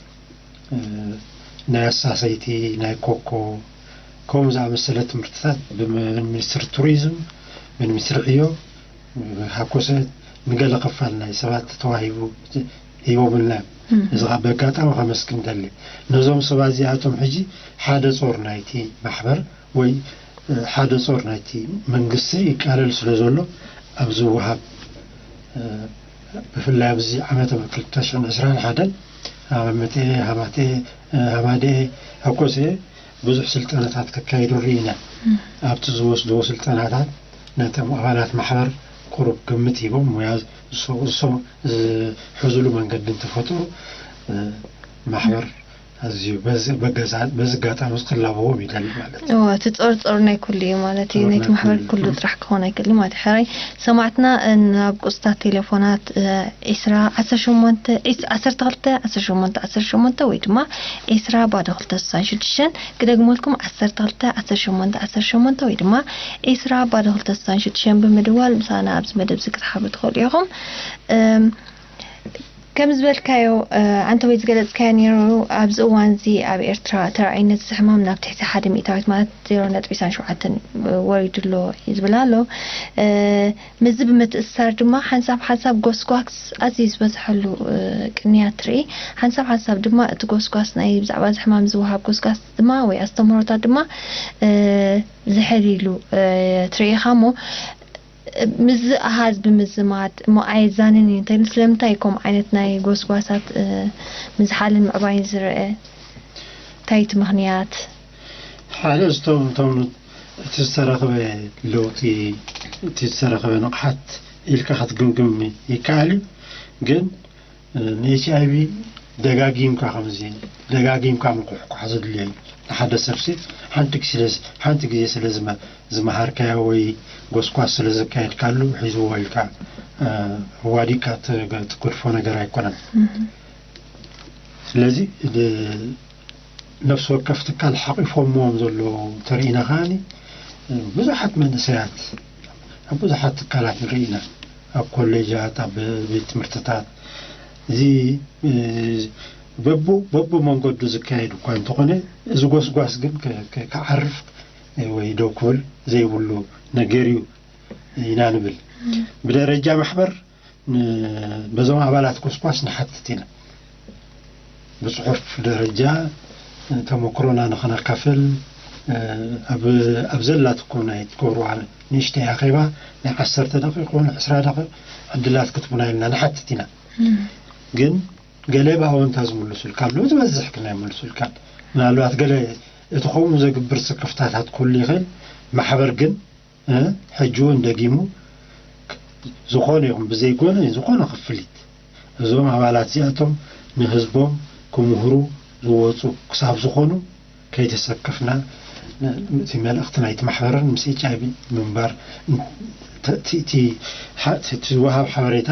እ፣ ናይ ኣሳሰይቲ፣ ናይ ኮኮ፣ ከምኡ ዝኣመሰለ ትምህርትታት ብም-፣ ብሚኒስትሪ ቱሪዝም፣ ብሚኒስትሪ ዕዮ፣ ብሃኮሰ ንገለ ክፋል ናይ ሰባት ተዋሂቡ ሂቦምልና እዮም። እም። እዚ ኸኣ በጋጣሚ ከመስግን ደሊ። ነዞም ሰባት እዚኣቶም ሕጂ ሓደ ጾር ናይቲ ማሕበር ወይ፣ እ፣ ሓደ ጾር ናይቲ መንግስቲ ይቃለል ስለ ዘሎ፣ ኣብ ዝወሃብ፣ እ፣ ብፍላይ ኣብዚ ዓመተ ክልተ ሽሕን ዕስራን ሓደን ኣብ መቴ፣ ሃማቴ፣ እ፣ ሃማዴ፣ ሃኮሴ ብዙሕ ስልጠናታት ከካይዱ ርኢና። እም። ኣብቲ ዝወስድዎ ስልጠናታት ነቶም ኣባላት ማሕበር ቁሩብ ግምት ሂቦም፣ ሞያ ዝሶ-፣ ዝሶ-፣ ዝሕዙሉ መንገዲ እንተፈጠሩ፣ እ፣ ማሕበር ኣዝዩ በዚ፣ በገዛ-፣ በዚ ኣጋጣሚ ክላበዎም ይደሊ ማለት እዩ። እወ፣ እቲ ጾርጾር ናይ ኩሉ እዩ ማለት እዩ። ጾር ነቲ ናይ ማሕበር ኩሉ እዩ። ኩሉ ጥራሕ ክኾን ኣይክእልን ማለት እዩ። ሕራይ ሰማዕትና፣ እ፣ ናብ ቁጽታት ቴሌፎናት፣ እ፣ ዒስራ፣ ዓሰርተ ሸሞንተ፣ ዒስ-፣ ዓሰርተ ክልተ፣ ዓሰርተ ሸሞንተ፣ ዓሰርተ ሸሞንተ ወይ ድማ ዒስራ፣ ባዶ ክልተ፣ ስሳን ሽዱሽተን፣ ክደግመልኩም፣ ዓሰርተ ክልተ፣ ዓሰርተ ሸሞንተ፣ ዓሰርተ ሸሞንተ ወይ ድማ ዒስራ፣ ባዶ ክልተ፣ ስሳን ሽዱሽተን ብምድዋል ምሳና ኣብዚ መደብ እዚ ክትሓብሩ ትኽእሉ ኢኹም። እም፣ ከም ዝበልካዮ፣ እ፣ ኣንተ ወይ ዝገለጽካዮ ነይሩ፣ ኣብዚ እዋን እዚ ኣብ ኤርትራ ተራኣይነት እዚ ሕማም ናብ ትሕቲ ሓደ ሚእታዊት ማለት ዜሮ ነጥቢ ዕስራን ሸውዓተን ወሪዱ ኣሎ እዩ ዝብል ኣሎ። እ፣ ምስዚ ብምትእስሳር ድማ ሓንሳብ ሓንሳብ ጎስጓስ ኣዝዩ ዝበዝሐሉ፣ እ፣ ቅንያት ትርኢ። ሓንሳብ ሓንሳብ ድማ እቲ ጎስጓስ ናይ ብዛዕባ እዚ ሕማም ዝወሃብ ጎስጓስ ድማ ወይ ኣስተምህሮታት ድማ፣ እ፣ ዝሕል ኢሉ፣ እ፣ ትርኢ ኢኻ እሞ፣ ምስዚ ኣሃዝ ብምዝማድ እሞ ኣየዛንን እዩ። እንታይ፣ ስለምንታይ ከምኡ ዓይነት ናይ ጎስጓሳት፣ እ፣ ምዝሓልን ምዕባይን ዝረአ? እንታይ እቲ ምኽንያት? ሓደ፣ እቶም፣ እቶም እቲ ዝተረኽበ ለውጢ፣ እቲ ዝተረኽበ ንቕሓት ኢልካ ክትግምግም ይከኣል እዩ። ግን ን ኤች ኣይ ቪ ደጋጊምካ ከምዚ፣ ደጋጊምካ ምኩሕኳሕ ዘድልዮ እዩ። ንሓደ ሰብሲ ሓንቲ ግዜ ስለ፣ ሓንቲ ግዜ ስለ ዝመ-፣ ዝመሃርካዮ ወይ ጎስጓስ ስለ ዘካየድካሉ ሒዝዎ ኢልካ፣ እ፣ ኣዋዲቅካ ት-፣ ትገድፎ ነገር ኣይኮነን። እህ። ስለዚ ድ-፣ ነፍሲ ወከፍ ትካል ሓቂፎምዎም ዘለዉ እንተርኢና ከኣኒ፣ ብዙሓት መንእሰያት ኣብ ብዙሓት ትካላት ንርኢ ኢና። ኣብ ኮሌጃት፣ ኣብ ቤት ትምህርትታት፣ እዚ፣ እ፣ በቡ-፣ በቡ መንገዱ ዝካየድ እኳ እንተኾነ፣ እዚ ጎስጓስ ግን ከ-፣ ከ-፣ ክዓርፍ ወይ ደው ክብል ዘይብሉ ነገር እዩ ኢና ንብል። እም። ብደረጃ ማሕበር ን-፣ በዞም ኣባላት ጎስጓስ ንሓትት ኢና። ብጽሑፍ ደረጃ ተመክሮና ንኸነካፍል ኣብ ኣብ ዘላትኩም ናይ ትገብርዋ ንእሽተይ ኣኼባ ናይ ዓሰርተ ደቂቕ ይኹን ዕስራ ደቂቕ ዕድላት ክትቡና ኢልና ንሓትት ኢና። ግን ገለ ብኣወንታ ዝምልሱልካ ኣለዉ፣ ዝበዝሕ ግን ኣይምልሱልካን። ምናልባት ገለ እቲ ከምኡ ዘግብር ስክፍታታት ክህሉ ይኽእል። ማሕበር ግን ሕጂ እውን ደጊሙ ዝኾነ ይኹን ብዘይጎነ ዝኾነ ክፍሊት እዞም ኣባላት እዚኣቶም ንህዝቦም ክምህሩ ዝወፁ ክሳብ ዝኾኑ ከይተሰከፍና እቲ መልእኽቲ ናይቲ ማሕበርን ምስ ኤች ኣይቪ ምንባር እቲ ዝወሃብ ሓበሬታ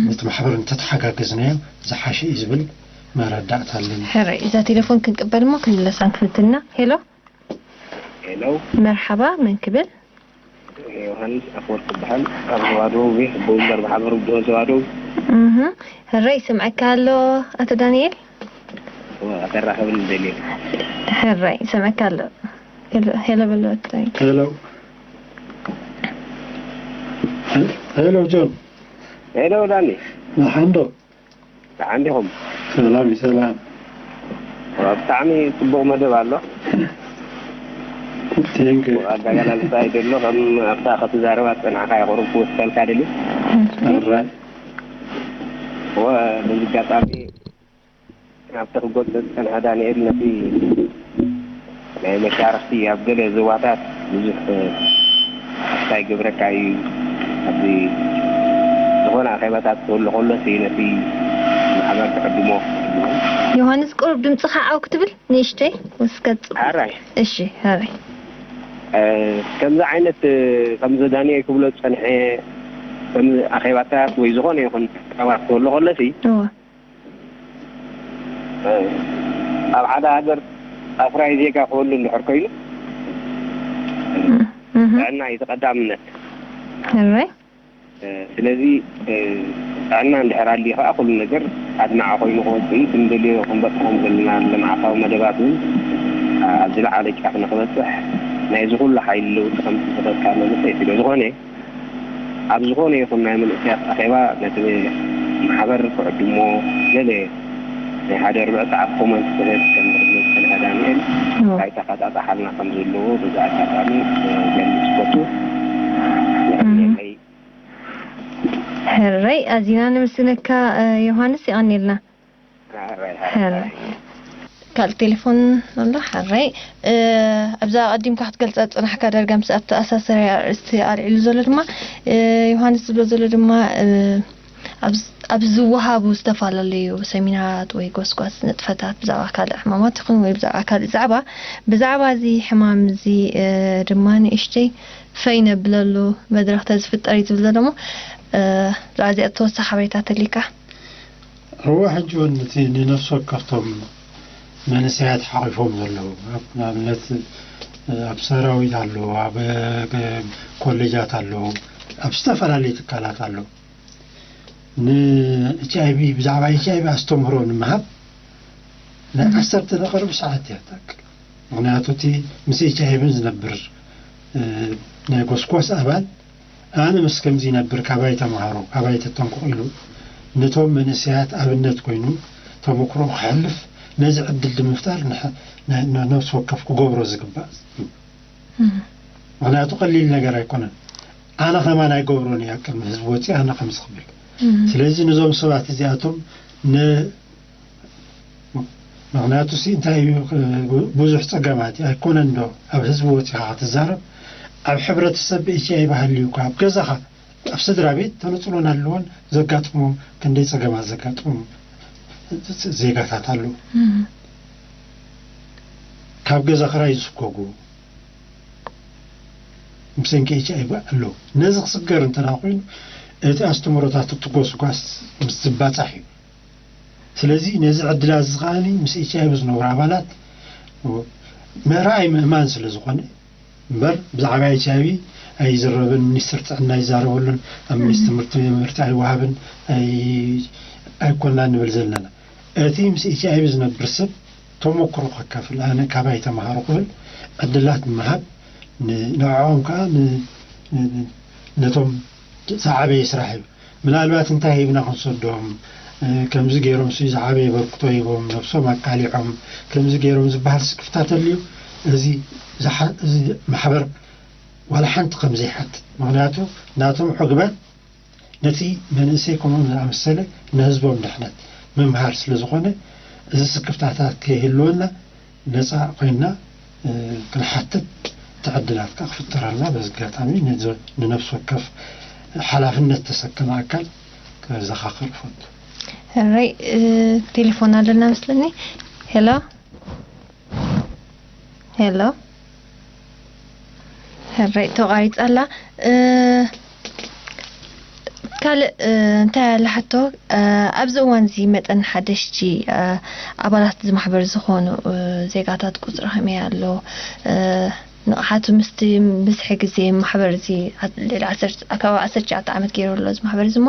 ነቲ ማሕበር እንተተሓጋገዝናዮ ዝሓሸ እዩ ዝብል መረዳእታ ኣለኒ። ሕራይ እዛ ቴሌፎን ክንቅበል እሞ ክንምለሳ ንክልትልና። ሄሎ ሄሎ መርሓባ መን ክብል? ዮሃንስ ኣፈወርቅ ይበሃል። ካብ ዞባ ደቡብ እየ። ብእምበር ብሓበሩ ብድሆ ዞባ ደቡብ። እህ፣ ሕራይ ይሰምዐካ ኣሎ ኣቶ ዳንኤል? ከተራኸብኒ ደልየ። ሕራይ ይሰምዐካ ኣሎ። ሄሎ ሄሎ በሎ ኣቶ ዳንኤል። ሄሎ ሄሎ ጆን። ሄሎ ዳኒ። ደሓን ዶ? ደሓን ዲኹም? ሰላም እዩ፣ ሰላም። ብጣዕሚ ጽቡቕ መደብ ኣሎ። Thank you። ኣገላልጻ እዩ ዘሎ፣ ከም ኣብታ ክትዛረባ ዝጸናሕካዮ ቁሩብ ክውስኸልካ ደልዩ። Alright። ወ በዚ ኣጋጣሚ ኣብቲ ክገልጾ ዝጸንሐ ዳንኤል ነቲ ናይ መሻርኽቲ ኣብ ገለ ዞባታት ብዙሕ ኣፍታ ይገብረካ እዩ። ኣብዚ ዝኾነ ኣኼባታት ክህሉ ከሎ ነቲ ማሕበር ክዕድሞ። ዮሃንስ ቁሩብ ድምጽኻ ዓው ክትብል ንእሽተይ ወስከት ጽቡቅ። ሕራይ። እሺ ሕራይ። ከምዚ ዓይነት ከምዚ ዳንኤል ክብሎ ዝጸንሐ ከምዚ ኣኼባታት ወይ ዝኾነ ይኹን ኣኼባታት ክህሉ ከሎሲ እወ። ኣብ ሓደ ሃገር ኣፍራይ ዜጋ ክህሉ እንድሕር ኮይኑ ጥዕና እዩ እቲ ቀዳምነት። ስለዚ ጥዕና እንድሕር ኣልዩ ከዓ ኩሉ ነገር ኣድማዒ ኮይኑ ክወፅእ እዩ። ክንደልዮ ክንበፅሖም ዘለና ልምዓታዊ መደባት እውን ኣብ ዝለዓለ ጫፍ ንክበፅሕ ናይዚ ኩሉ ሓይሊ ለውጢ ከምፅእ ዝኽእል ካብ መምፅእ እዩ። ስለዝኾነ ኣብ ዝኾነ ይኹን ናይ መንእሰያት ኣኼባ ነቲ ማሕበር ክዕድሞ ገለ ናይ ሓደ ርብዕ ሰዓት ኮመንት ክህብ ከም ዝኽእል ዝጸንሐ ዳንኤል እንታይ ተኸጣጣሓልና ከም ዘለዎ በዚ ኣጋጣሚ ክገልጽ ፈቱ። የቐንየለይ። ሕራይ ኣዚና ነመስግነካ ዮሃንስ፣ የቐንየልና። ካልእ ቴሌፎን ኣሎ? ሓራይ። ኣብዛ ኣቐዲምካ ክትገልጻ ዝጸናሕካ ዳርጋ ምስ ኣተኣሳሰርያ ኣርእስቲ ኣልዒሉ ዘሎ ድማ ዮሃንስ ዝብሎ ዘሎ ድማ ኣብ ዝወሃቡ ዝተፈላለዩ ሰሚናራት ወይ ጎስጓስ ንጥፈታት ብዛዕባ ካልእ ሕማማት ይኹን ወይ ብዛዕባ ካልእ ዛዕባ ብዛዕባ እዚ ሕማም እዚ ድማ ንእሽተይ ፈይ ነብለሉ መድረኽ ተዝፍጠር እዩ ዝብል ዘሎ እሞ ብዛዕባ እዚኣ ተወሳኺ ሓበሬታ ተልዩካ? እወ ሕጂ እውን እቲ ንነፍሲ ወከፍቶም መንእሰያት ሓቒፎም ዘለዉ ንኣብነት ኣብ ሰራዊት ኣለዉ፣ ኣብ ኮሌጃት ኣለዉ፣ ኣብ ዝተፈላለዩ ትካላት ኣለዉ። ን ኤች ኣይ ቪ ብዛዕባ ኤች ኣይ ቪ ኣስተምህሮ ንምሃብ ናይ ዓሰርተ ደቂቕ ርብዒ ሰዓት እያ ትኣክል። ምኽንያቱ እቲ ምስ ኤች ኣይ ቪ ዝነብር ናይ ጎስጓስ ኣባል ኣነ ምስ ከምዚ ይነብር ካባይ ተምሃሮ ካባይ ተጠንቀቑ ኢሉ ነቶም መንእሰያት ኣብነት ኮይኑ ተመክሮ ክሕልፍ ነዚ ዕድል ንምፍጣር ነፍሲ ወከፍ ክገብሮ ዝግባእ እዩ። ምኽንያቱ ቀሊል ነገር ኣይኮነን። ኣነ ከማን ኣይገብሮን እየ ኣብ ቅድሚ ህዝቢ ወፂእ ኣነ ከምዚ ክብል። ስለዚ ነዞም ሰባት እዚኣቶም ን ምኽንያቱ ሲ እንታይ እዩ ብዙሕ ፀገማት እዩ ኣይኮነን ዶ ኣብ ህዝቢ ወፂኻ ክትዛረብ ኣብ ሕብረተሰብ ብኤች ኣይ ቪ ሃልዩ እኳ ኣብ ገዛኻ ኣብ ስድራ ቤት ተነፅሎ እናለዎን ዘጋጥሞ ክንደይ ፀገማት ዘጋጥሞ ዜጋታት ኣለዉ። ካብ ገዛ ክራይ ዝስኮጉ ብሰንኪ ኤች ኣይ ቪ ኣለዉ። ነዚ ክስገር እንተ ኮይኑ እቲ ኣስተምህሮታት እቲ ጎስጓስ ምስ ዝባፃሕ እዩ። ስለዚ ነዚ ዕድላት እዚ ከዓኒ ምስ ኤች ኣይ ቪ ዝነብሩ ኣባላት ምርኣይ ምእማን ስለ ዝኾነ እምበር ብዛዕባ ኤች ኣይ ቪ ኣይዝረብን፣ ሚኒስትር ጥዕና ኣይዛረበሉን፣ ኣብ ሚኒስትር ትምህርቲ ኣይወሃብን፣ ኣይኮንና ንብል ዘለና። እቲ ምስ ኤች ኣይ ቪ ዝነብር ሰብ ተመክሮ ከካፍል፣ ኣነ ካባይ ተምሃሩ ክብል ዕድላት ምሃብ፣ ንዕኦም ከዓ ነቶም ዝዓበየ ስራሕ እዩ። ምናልባት እንታይ ሂብና ክንሰዶም ከምዚ ገይሮም ሲ ዝዓበየ በርክቶ ሂቦም ነብሶም ኣቃሊዖም ከምዚ ገይሮም ዝበሃል ስክፍታ ተልዩ እዚ ዝሓ- እዚ ማሕበር ዋላ ሓንቲ ከም ዘይሓትት። ምኽንያቱ ናቶም ዕግበት ነቲ መንእሰይ ከምኦም ዝኣመሰለ ንህዝቦም ድሕነት ምምሃር ስለ ዝኾነ፣ እዚ ስክፍታታት ከይህልወና ነፃ ኮይንና ክንሓትት ትዕድላት ከዓ ክፍጠረልና በዚ ኣጋጣሚ ንነፍሲ ወከፍ ሓላፍነት ተሰከመ ኣካል ከዘኻኽር እፈቱ። ሕራይ፣ ቴሌፎን ኣለና መስለኒ። ሄሎ፣ ሄሎ። ሕራይ፣ ተቋሪጻ ኣላ። ካልእ እንታይ ኣላ ሕቶ? ኣብዚ እዋን እዚ መጠን ሓደሽቲ ኣባላት እዚ ማሕበር ዝኾኑ ዜጋታት ቁጽሪ ከመይ ኣሎ? ንቕሓቱ ምስቲ ብዝሒ ግዜ ማሕበር እዚ ልዕሊ ዓሰርተ ኣካባቢ ዓሰርተ ትሽዓተ ዓመት ገይሩ ኣሎ እዚ ማሕበር እዚ እሞ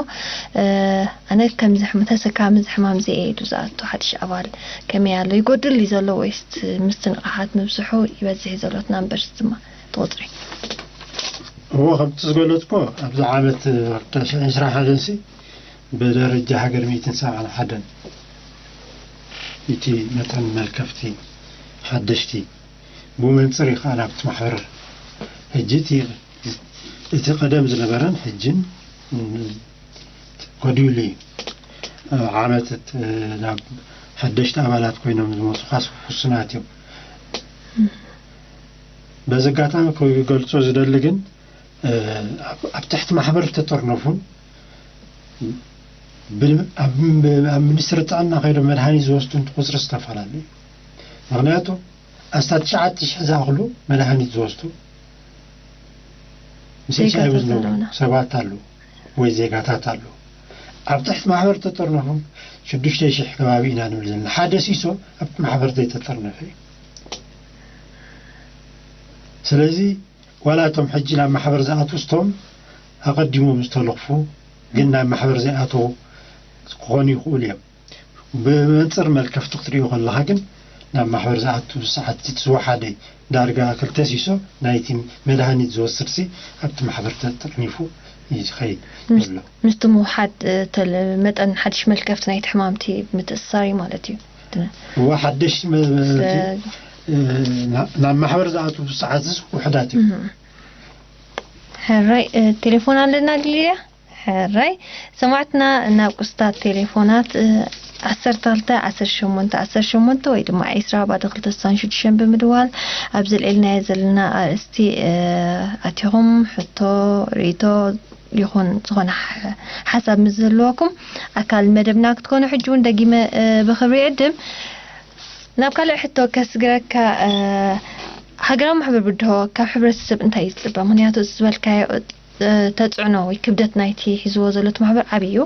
ኣነ ከምዚ ሕሙ ተሰካሚ እዚ ሕማም እዚ እየ ኢሉ ዝኣቱ ሓድሽ ኣባል ከመይ ኣሎ? ይጎድል እዩ ዘሎ ወይስ ምስቲ ንቕሓት ምብዝሑ ይበዝሕ እዩ ዘሎ እቲ ናምበርስ ድማ እቲ ቁጽሪ? እዎ ከምቲ ዝገለጽኮ ኣብዚ ዓመት ዕስራ ሓደን ሲ ብደረጃ ሃገር ሚእትን ሰብዓን ሓደን እቲ መጠን መልከፍቲ ሓደሽቲ ብመንፅር እዩ ከዓ ናብቲ ማሕበር ሕጂ እቲ እቲ ቀደም ዝነበረን ሕጅን ጎዲሉ እዩ። ዓመት ናብ ሓደሽቲ ኣባላት ኮይኖም ዝመፁ ካስ ውሱናት እዮም። በዚ ኣጋጣሚ ክገልፆ ዝደሊ ግን ኣብ ትሕቲ ማሕበር ዝተጠርነፉን ኣብ ሚኒስትሪ ጥዕና ከይዶም መድሃኒት ዝወስዱን ቁፅሪ ዝተፈላለዩ። ምክንያቱ ኣስታት ትሽዓተ ሽሕ ዝኣኽሉ መድሃኒት ዝወስዱ ምስ ኤች ኣይ ቪ ዝነብሩ ሰባት ኣለዉ ወይ ዜጋታት ኣለዉ። ኣብ ትሕቲ ማሕበር ተጠርነፉ ሽዱሽተ ሽሕ ከባቢ ኢና ንብል ዘለና። ሓደ ሲሶ ኣብቲ ማሕበር ዘይተጠርነፈ እዩ። ስለዚ ዋላ እቶም ሕጂ ናብ ማሕበር ዝኣትዉ ስቶም ኣቐዲሞም ዝተለኽፉ ግን ናብ ማሕበር ዘይኣተዉ ክኾኑ ይኽእሉ እዮም። ብመንፅር መልከፍቲ ክትሪኦ ከለኻ ግን ናብ ማሕበር ዝኣቱ ሰዓት እቲ ዝወሓደ ዳርጋ ክልተ ሲሶ ናይቲ መድሃኒት ዝወስድ ሲ ኣብቲ ማሕበር ተጠርኒፉ እዩ ዝኸይድ ዘሎ። ምስቲ ምውሓድ መጠን ሓድሽ መልከፍቲ ናይቲ ሕማምቲ ምትእስሳር እዩ ማለት እዩ። እዋ ሓደሽ ናብ ማሕበር ዝኣቱ ሰዓት ውሕዳት እዩ። ሕራይ ቴሌፎን ኣለና ሊልያ። ሕራይ ሰማዕትና ናብ ቁስታት ቴሌፎናት ዓሰርተ ክልተ ዓሰርተ ሸሞንተ ዓሰርተ ሸሞንተ ወይ ድማ ዒስራ ባዶ ክልተ ስሳን ሽዱሽተን ብምድዋል ኣብ ዘልኤልናዮ ዘለና ኣርእስቲ ኣቲኹም ሕቶ ርእቶ ይኹን ዝኾነ ሓሳብ ምስ ዝህልወኩም ኣካል መደብና ክትኮኑ ሕጂ እውን ደጊመ ብክብሪ ይዕድም። ናብ ካልእ ሕቶ ከስግረካ ሃገራዊ ማሕበር ብድሆ ካብ ሕብረተሰብ እንታይ እዩ ዝፅበ? ምክንያቱ እዚ ዝበልካዮ ተፅዕኖ ወይ ክብደት ናይቲ ሒዝዎ ዘሎ እቲ ማሕበር ዓብዪ እዩ።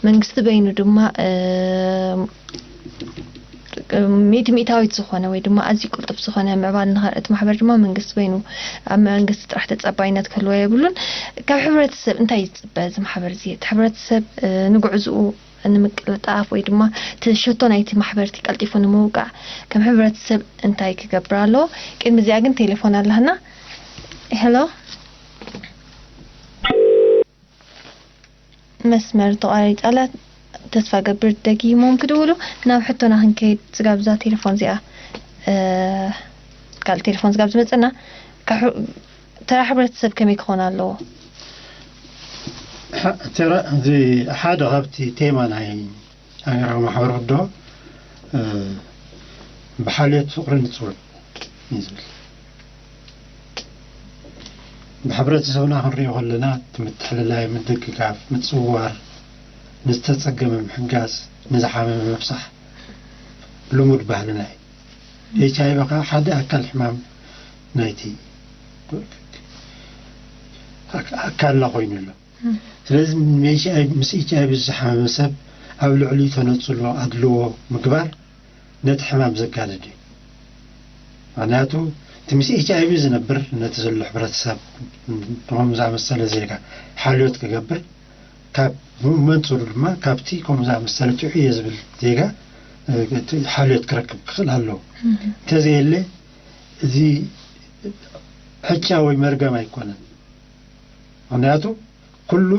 መንግስቲ በይኑ ድማ ሚእቲ ሚእታዊት ዝኾነ ወይ ድማ ኣዝዩ ቅልጡፍ ዝኾነ ምዕባል ንኸርኢ እቲ ማሕበር ድማ መንግስቲ በይኑ ኣብ መንግስቲ ጥራሕ ተፀባይነት ክህልዎ የብሉን። ካብ ሕብረተሰብ እንታይ እዩ ዝፅበ እዚ ማሕበር እዚ? እቲ ሕብረተሰብ ንጉዕዝኡ ንምቅልጣፍ ወይ ድማ እቲ ሸቶ ናይቲ ማሕበርቲ ቀልጢፉ ንምውቃዕ ከም ሕብረተሰብ እንታይ ክገብር ኣለዎ? ቅድሚ እዚኣ ግን ቴሌፎን ኣለህና። ሄሎ፣ መስመር ተቋሪጻ ኣላ። ተስፋ ገብር ደጊሞም ክድውሉ። ናብ ሕቶና ክንከይድ ስጋብ እዛ ቴሌፎን እዚኣ ካልእ ቴሌፎን ስጋብ ዝመፀና ተራ ሕብረተሰብ ከመይ ክኾን ኣለዎ? ተራ እዚ ሓደ ካብቲ ቴማ ናይ ሃገራዊ ማሕበር ወዶ ብሓልዮት ፍቕሪ ንፅውዕ እዩ ዝብል። ብሕብረተሰብና ክንሪኦ ከለና እቲ ምትሕልላይ፣ ምድግጋፍ፣ ምፅውዋር፣ ንዝተፀገመ ምሕጋዝ፣ ንዝሓመመ ምብፃሕ ልሙድ ባህልና እዩ። ኤች ኣይ ቪ ከዓ ሓደ ኣካል ሕማም ናይቲ ኣካልና ኮይኑ ኣሎ። ስለዚ ምስ ኤች ኣይ ቪ ዝሓመመ ሰብ ኣብ ልዕሊኡ ተነፅሎ ኣድልዎ ምግባር ነቲ ሕማም ዘጋድድ እዩ። ምክንያቱ እቲ ምስ ኤች ኣይ ቪ ዝነብር ነቲ ዘሎ ሕብረተሰብ ከም ዝኣመሰለ ዜጋ ሓልዮት ክገብር ካብ መንፅሩ ድማ ካብቲ ከም ዝኣመሰለ ጥዑየ ዝብል ዜጋ ሓልዮት ክረክብ ክኽእል ኣለዎ። እንተዘየለ እዚ ሕጫ ወይ መርገም ኣይኮነን። ምክንያቱ ኩሉ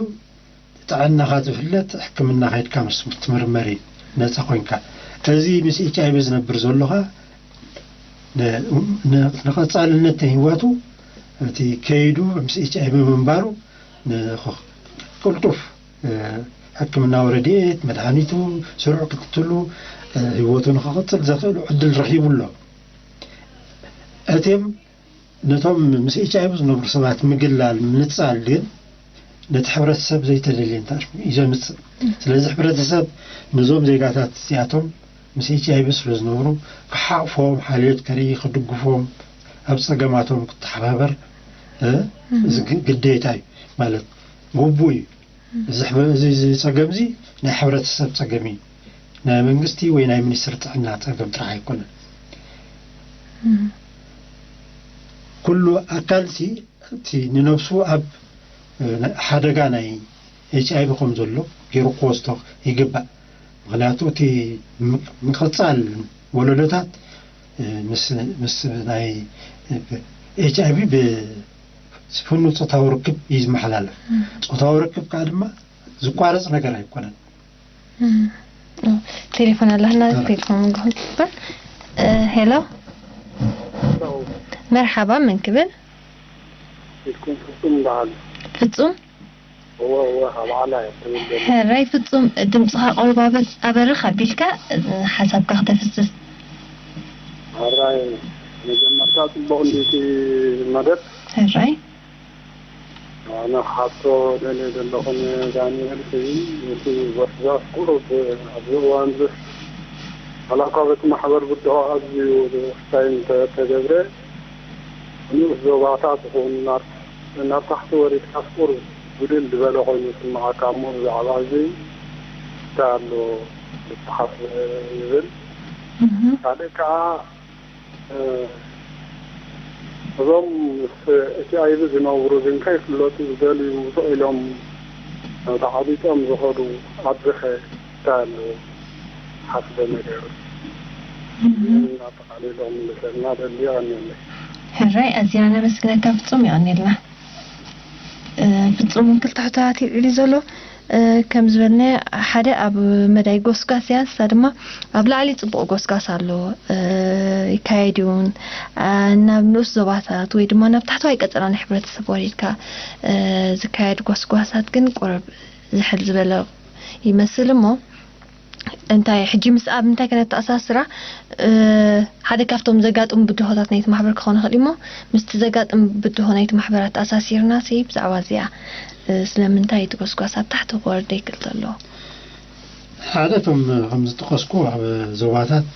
ጥዕናኻ ዝፍለጥ ሕክምና ከይድካ ምስ ትምርመር እዩ ነፃ ኮይንካ። እዚ ምስ ኤች ኣይ ቪ ዝነብር ዘሎ ኸኣ ን- ን- ንቐፃልነት ህይወቱ እቲ ከይዱ ምስ ኤች ኣይ ቪ ምንባሩ ንኽ- ቅልጡፍ ሕክምናዊ ረድኤት መድሃኒቱ ስሩዕ ክትትሉ ህይወቱ ንኽቕፅል ዘኽእሉ ዕድል ረኺቡ ኣሎ። እትም ነቶም ምስ ኤች ኣይ ቪ ዝነብሩ ሰባት ምግላል ምንፃል ግን ነቲ ሕብረተሰብ ዘይተደልየ እንታሽ እዩ ዘምፅእ። ስለዚ ሕብረተሰብ ነዞም ዜጋታት እዚኣቶም ምስ ኤች ኣይ ቪ ስለ ዝነብሩ ክሓቕፎም፣ ሓልዮት ከርኢ፣ ክድግፎም፣ ኣብ ፀገማቶም ክተሓባበር እ፣ እዚ ግ- ግዴታ እዩ ማለት ግቡእ እዩ። እዚ ሕብረ- እዚ እዚ ፀገም እዚ ናይ ሕብረተሰብ ፀገም እዩ። ናይ መንግስቲ ወይ ናይ ሚኒስትሪ ጥዕና ፀገም ጥራሕ ኣይኮነን። ኩሉ ኣካል እቲ እቲ ንነብሱ ኣብ እ፣ ሓደጋ ናይ ኤች ኣይ ቪ ከም ዘሎ ገይሩ ክወስዶ ይግባእ። ምክንያቱ እቲ ም- ምቕፃል ወለዶታት እ፣ ምስ ምስ ናይ ኤች ኣይ ቪ ብስፍኑ ፆታዊ ርክብ እዩ ዝመሓላለፍ። ጾታዊ ርክብ ከዓ ድማ ዝቋረፅ ነገር ኣይኮነን። ቴሌፎን ኣለና። ቴሌፎን ምግሆን ትበል። ሄሎ፣ መርሓባ፣ መን ክብል? ኢልኩም ፍጹም በዓል። ፍጹም። እወ እወ፣ ካብ ዓላ እየ ትብል ዘሎ። ሕራይ ፍጹም፣ ድምፅኻ ቆርባበት ኣበርኽ ኣቢልካ ሓሳብካ ክተፍስስ። ሕራይ፣ መጀመርታ ጽቡቕ እንዲቲ መደብ። ሕራይ። ኣነ ክሓቶ ደልየ ዘለኹ ንዳንኤል ሲ፣ እቲ ጎስጓስ ቁሩብ ኣብዚ እዋን ዝስ ዋላ እኳ በቲ ማሕበር ብድሆ ኣዝዩ ክሳይ እንተተገብረ፣ ንኡስ ዞባታት ይኹን ናብ ናብ ታሕቲ ወሪድካስ ቁሩብ ጉድል ዝበለ ኮይኑ ይስምዓካ እሞ ብዛዕባ እዚ እንታይ ኣሎ ዝትሓስ ይብል። ካልእ ከዓ እዞም ምስ ኤች ኣይ ቪ ዝነብሩ ግን ከይፍለጡ ዝደልዩ ስቕ ኢሎም ተዓቢጦም ዝኸዱ ኣብዚኸ እንታይ ኣሎ ሓስበ ነገር እናጠቓሊሎም ምልሰልና ደሊ የቐንየለይ። ሕራይ ኣዝና ነመስግነካ ፍጹም የቐንየልና። ፍጹም እውን ክልተ ሕቶታት ይልዕል ዘሎ። ከም ዝበልናዮ ሓደ ኣብ መዳይ ጎስጓስ እያ፣ ንሳ ድማ ኣብ ላዕሊ ጽቡቕ ጎስጓስ ኣሎ ይካየድ እውን ናብ ንኡስ ዞባታት ወይ ድማ ናብ ታሕተዋይ ቀጸላ ናይ ሕብረተሰብ ወሪድካ ዝካየድ ጎስጓሳት ግን ቁሩብ ዝሕል ዝበለ ይመስል እሞ እንታይ ሕጂ ምስ ኣብ እንታይ ከነተኣሳስራ ሓደ ካብቶም ዘጋጥሙ ብድሆታት ናይቲ ማሕበር ክኸውን ይኽእል እሞ ምስቲ ዘጋጥም ብድሆ ናይቲ ማሕበራት ተኣሳሲርና ሲ ብዛዕባ እዚኣ ስለምንታይ እቲ ጎስጓስ ኣብ ታሕቲ ክወርድ ይክእል ዘሎ? ሓደ እቶም ከም ዝጠቐስኩ ኣብ ዞባታት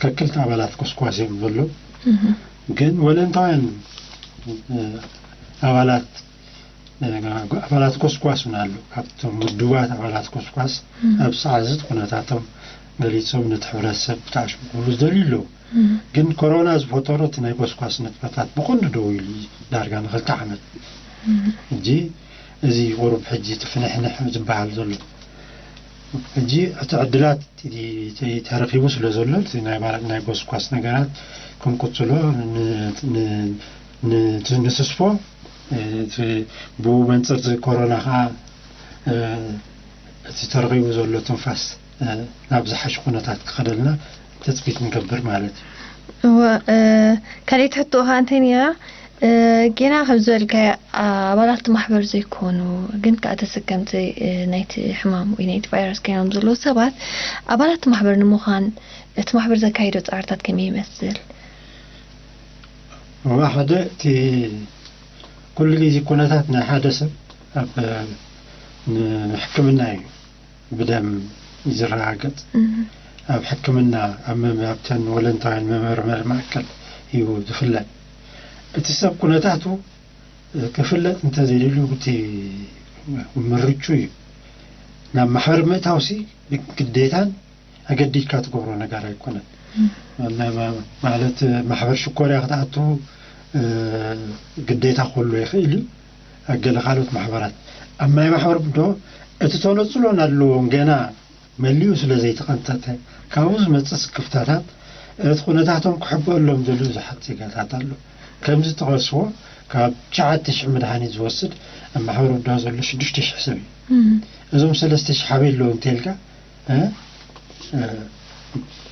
ከክልተ ኣባላት ጎስጓስ እዮም ዘለዉ። ግን ወለንታውያን ኣባላት ኣባላት ጎስጓስ እውን ኣለዉ። ካብቶም ውድባት ኣባላት ጎስጓስ ኣብ ሰዓዚ ኩነታቶም ገሊጾም ነቲ ሕብረተሰብ ብጣዕሚ ክብሉ ዝደልዩ ኣለዉ። ግን ኮሮና ዝፈጠሮ እቲ ናይ ጎስጓስ ንጥፈታት ብቐንዱ ደው ኢሉ እዩ ዳርጋ ንክልተ ዓመት። ሕጂ እዚ ቁሩብ ሕጂ እቲ ፍንሕንሕ ዝበሃል ዘሎ ሕጂ እቲ ዕድላት ተረኺቡ ስለ ዘሎ እቲ ናይ ባር ናይ ጎስጓስ ነገራት ክንቅጽሎ ንስስፎ ብኡ መንፅር ኮሮና ከዓ እቲ ተረኺቡ ዘሎ ትንፋስ ናብ ዝሓሽ ኩነታት ክኸደልና ትፅቢት ንገብር ማለት እዩ። እወ ካልኣይቲ ሕቶ ከዓ እንታይ ነይራ? ጌና ከም ዝበልካዮ ኣባላት ማሕበር ዘይኮኑ ግን ከዓ ተሰከምቲ ናይቲ ሕማም ወይ ናይቲ ቫይረስ ኮይኖም ዘለዉ ሰባት ኣባላት ማሕበር ንምዃን እቲ ማሕበር ዘካይዶ ፃዕርታት ከመይ ይመስል? እዋ ሓደ እቲ ኩሉ ግዜ ኩነታት ናይ ሓደ ሰብ ኣብ ንሕክምና እዩ ብደም ዝረጋገጽ ኣብ ሕክምና ኣብ መምሃብተን ወለንታውያን መመርመሪ ማእከል እዩ ዝፍለጥ። እቲ ሰብ ኩነታቱ ክፍለጥ እንተዘይደልዩ እቲ ምርጩ እዩ። ናብ ማሕበር ምእታውሲ ግዴታን ኣገዲድካ ትገብሮ ነገር ኣይኮነን። ማለት ማሕበር ሽኮርያ ክትኣቱ ግዴታ ክህሉ ይኽእል እዩ። ኣብ ገለ ካልኦት ማሕበራት ኣብ ናይ ማሕበር ብድሆ እቲ ተነፅሎ እናለዎም ገና መሊኡ ስለ ዘይተቐንጠጠ ካብኡ ዝመፅእ ስክፍታታት እቲ ኩነታቶም ክሕበአሎም ዝደልዩ ብዙሓት ዜጋታት ኣሎ። ከምዚ ዝጠቐስዎ ካብ ትሽዓተ ሽሕ መድሃኒት ዝወስድ ኣብ ማሕበር ወዳ ዘሎ ሽዱሽተ ሽሕ ሰብ እዩ። እዞም ሰለስተ ሽሕ ኣበይ ኣለዉ እንተልካ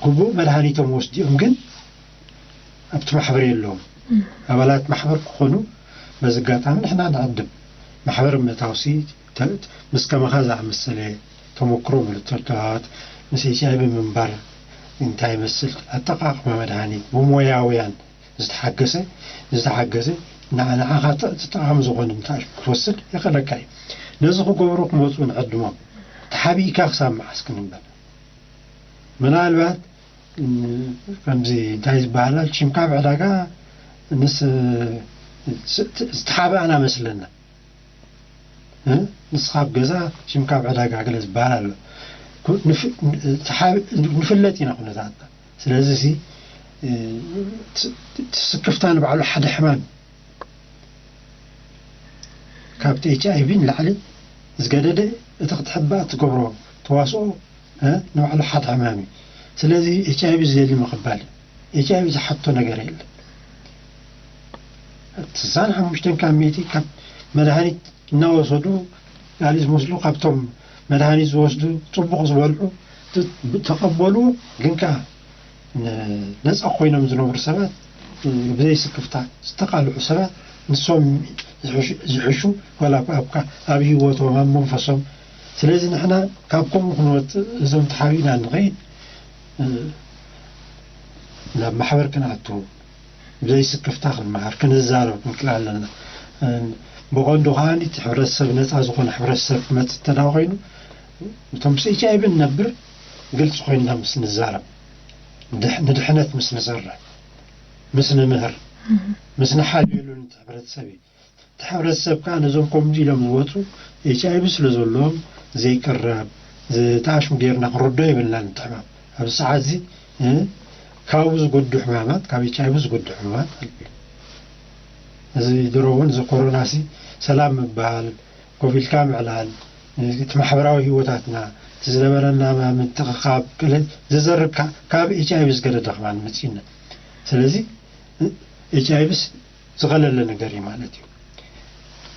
ግቡእ መድሃኒቶም ወስዲኦም ግን ኣብቲ ማሕበር የለዎም። ኣባላት ማሕበር ክኾኑ በዚ ኣጋጣሚ ንሕና ንዕድም። ማሕበር ምእታውሲ ምስ ከማኻ ዝኣመሰለ ተመክሮ ምልክቶታት ምስ ኤች ኣይቪ ምንባር እንታይ ይመስል፣ ኣጠቓቕማ መድሃኒት ብሞያውያን ዝተሓገሰ ዝተሓገዘ ንዓኻ ጠቓሚ ዝኾነ እንታይ ክትወስድ የኽእለካ እዩ። ነዚ ክገብሩ ክመፁ ንዕድሞም። ተሓቢእካ ክሳብ መዓስ ክንበል? ምናልባት ከምዚ እንታይ ዝበሃል ቺምካ ኣብ ዕዳጋ ምስ ዝተሓበኣና መስለና። ንስኻ ኣብ ገዛ ቺምካ ኣብ ዕዳጋ ገለ ዝበሃል ኣሎ። ንፍለጥ ኢና ኩነታትና። ስለዚ እዚ ስክፍታ ንባዕሉ ሓደ ሕማም ካብቲ ኤች ኣይቪ ንላዕሊ ዝገደደ እቲ ክትሕባእ ትገብሮ ተዋስኦ ንባዕሉ ሓደ ሕማም እዩ። ስለዚ ኤች ኣይቪ ዝደሊ ምቕባል እዩ። ኤች ኣይቪ ዝሓቶ ነገር የለን። ስሳን ሓሙሽተን ካብ ሚእቲ ካብ መድሃኒት እናወሰዱ ያሊ ዝመስሉ ካብቶም መድሃኒት ዝወስዱ ጽቡቕ ዝበልዑ ተቐበሉ ግን ከኣ ነፃ ኮይኖም ዝነብሩ ሰባት ብዘይ ስክፍታ ዝተቃልዑ ሰባት ንሶም ዝሕሹ ዋላ ኣብ ህይወቶም ኣብ መንፈሶም። ስለዚ ንሕና ካብ ከምኡ ክንወፅእ እዞም ተሓቢእና ንኸይድ ናብ ማሕበር ክንኣቱ ብዘይ ስክፍታ ክንመሃር ክንዛረብ ክንክእል ኣለና። ብቐንዱ ከዓ እቲ ሕብረተሰብ ነፃ ዝኾነ ሕብረተሰብ ክመፅእ እንተዳ ኮይኑ እቶም ምስ ኤች ኣይቪ ንነብር ግልፂ ኮይንና ምስ ንዛረብ ንድሕነት ምስ ንሰርሕ ምስ ንምህር ምስ ንሓልየሉ ነቲ ሕብረተሰብ እዩ። እቲ ሕብረተሰብ ከዓ ነዞም ከምዚ ኢሎም ዝወፁ ኤች ኣይቪ ስለ ዘለዎም ዘይቅረብ ዝተኣሽሙ ጌርና ክንረዶ የብልናን። እቲ ሕማም ኣብዚ ሰዓት እዚ ካብኡ ዝጎዱ ሕማማት ካብ ኤች ኣይቪ ዝጎዱ ሕማማት ኣሎ። እዚ ድሮ እውን እዚ ኮሮና ሲ ሰላም ምባል ኮፍ ኢልካ ምዕላል እቲ ማሕበራዊ ህይወታትና እቲ ዝነበረና ምትእኽኻብ ገለ ዝዘርብ ካብ ኤች ኣይቪ ዝገደደ ከማን መፂእና። ስለዚ ኤች ኣይቪስ ዝቐለለ ነገር እዩ ማለት እዩ።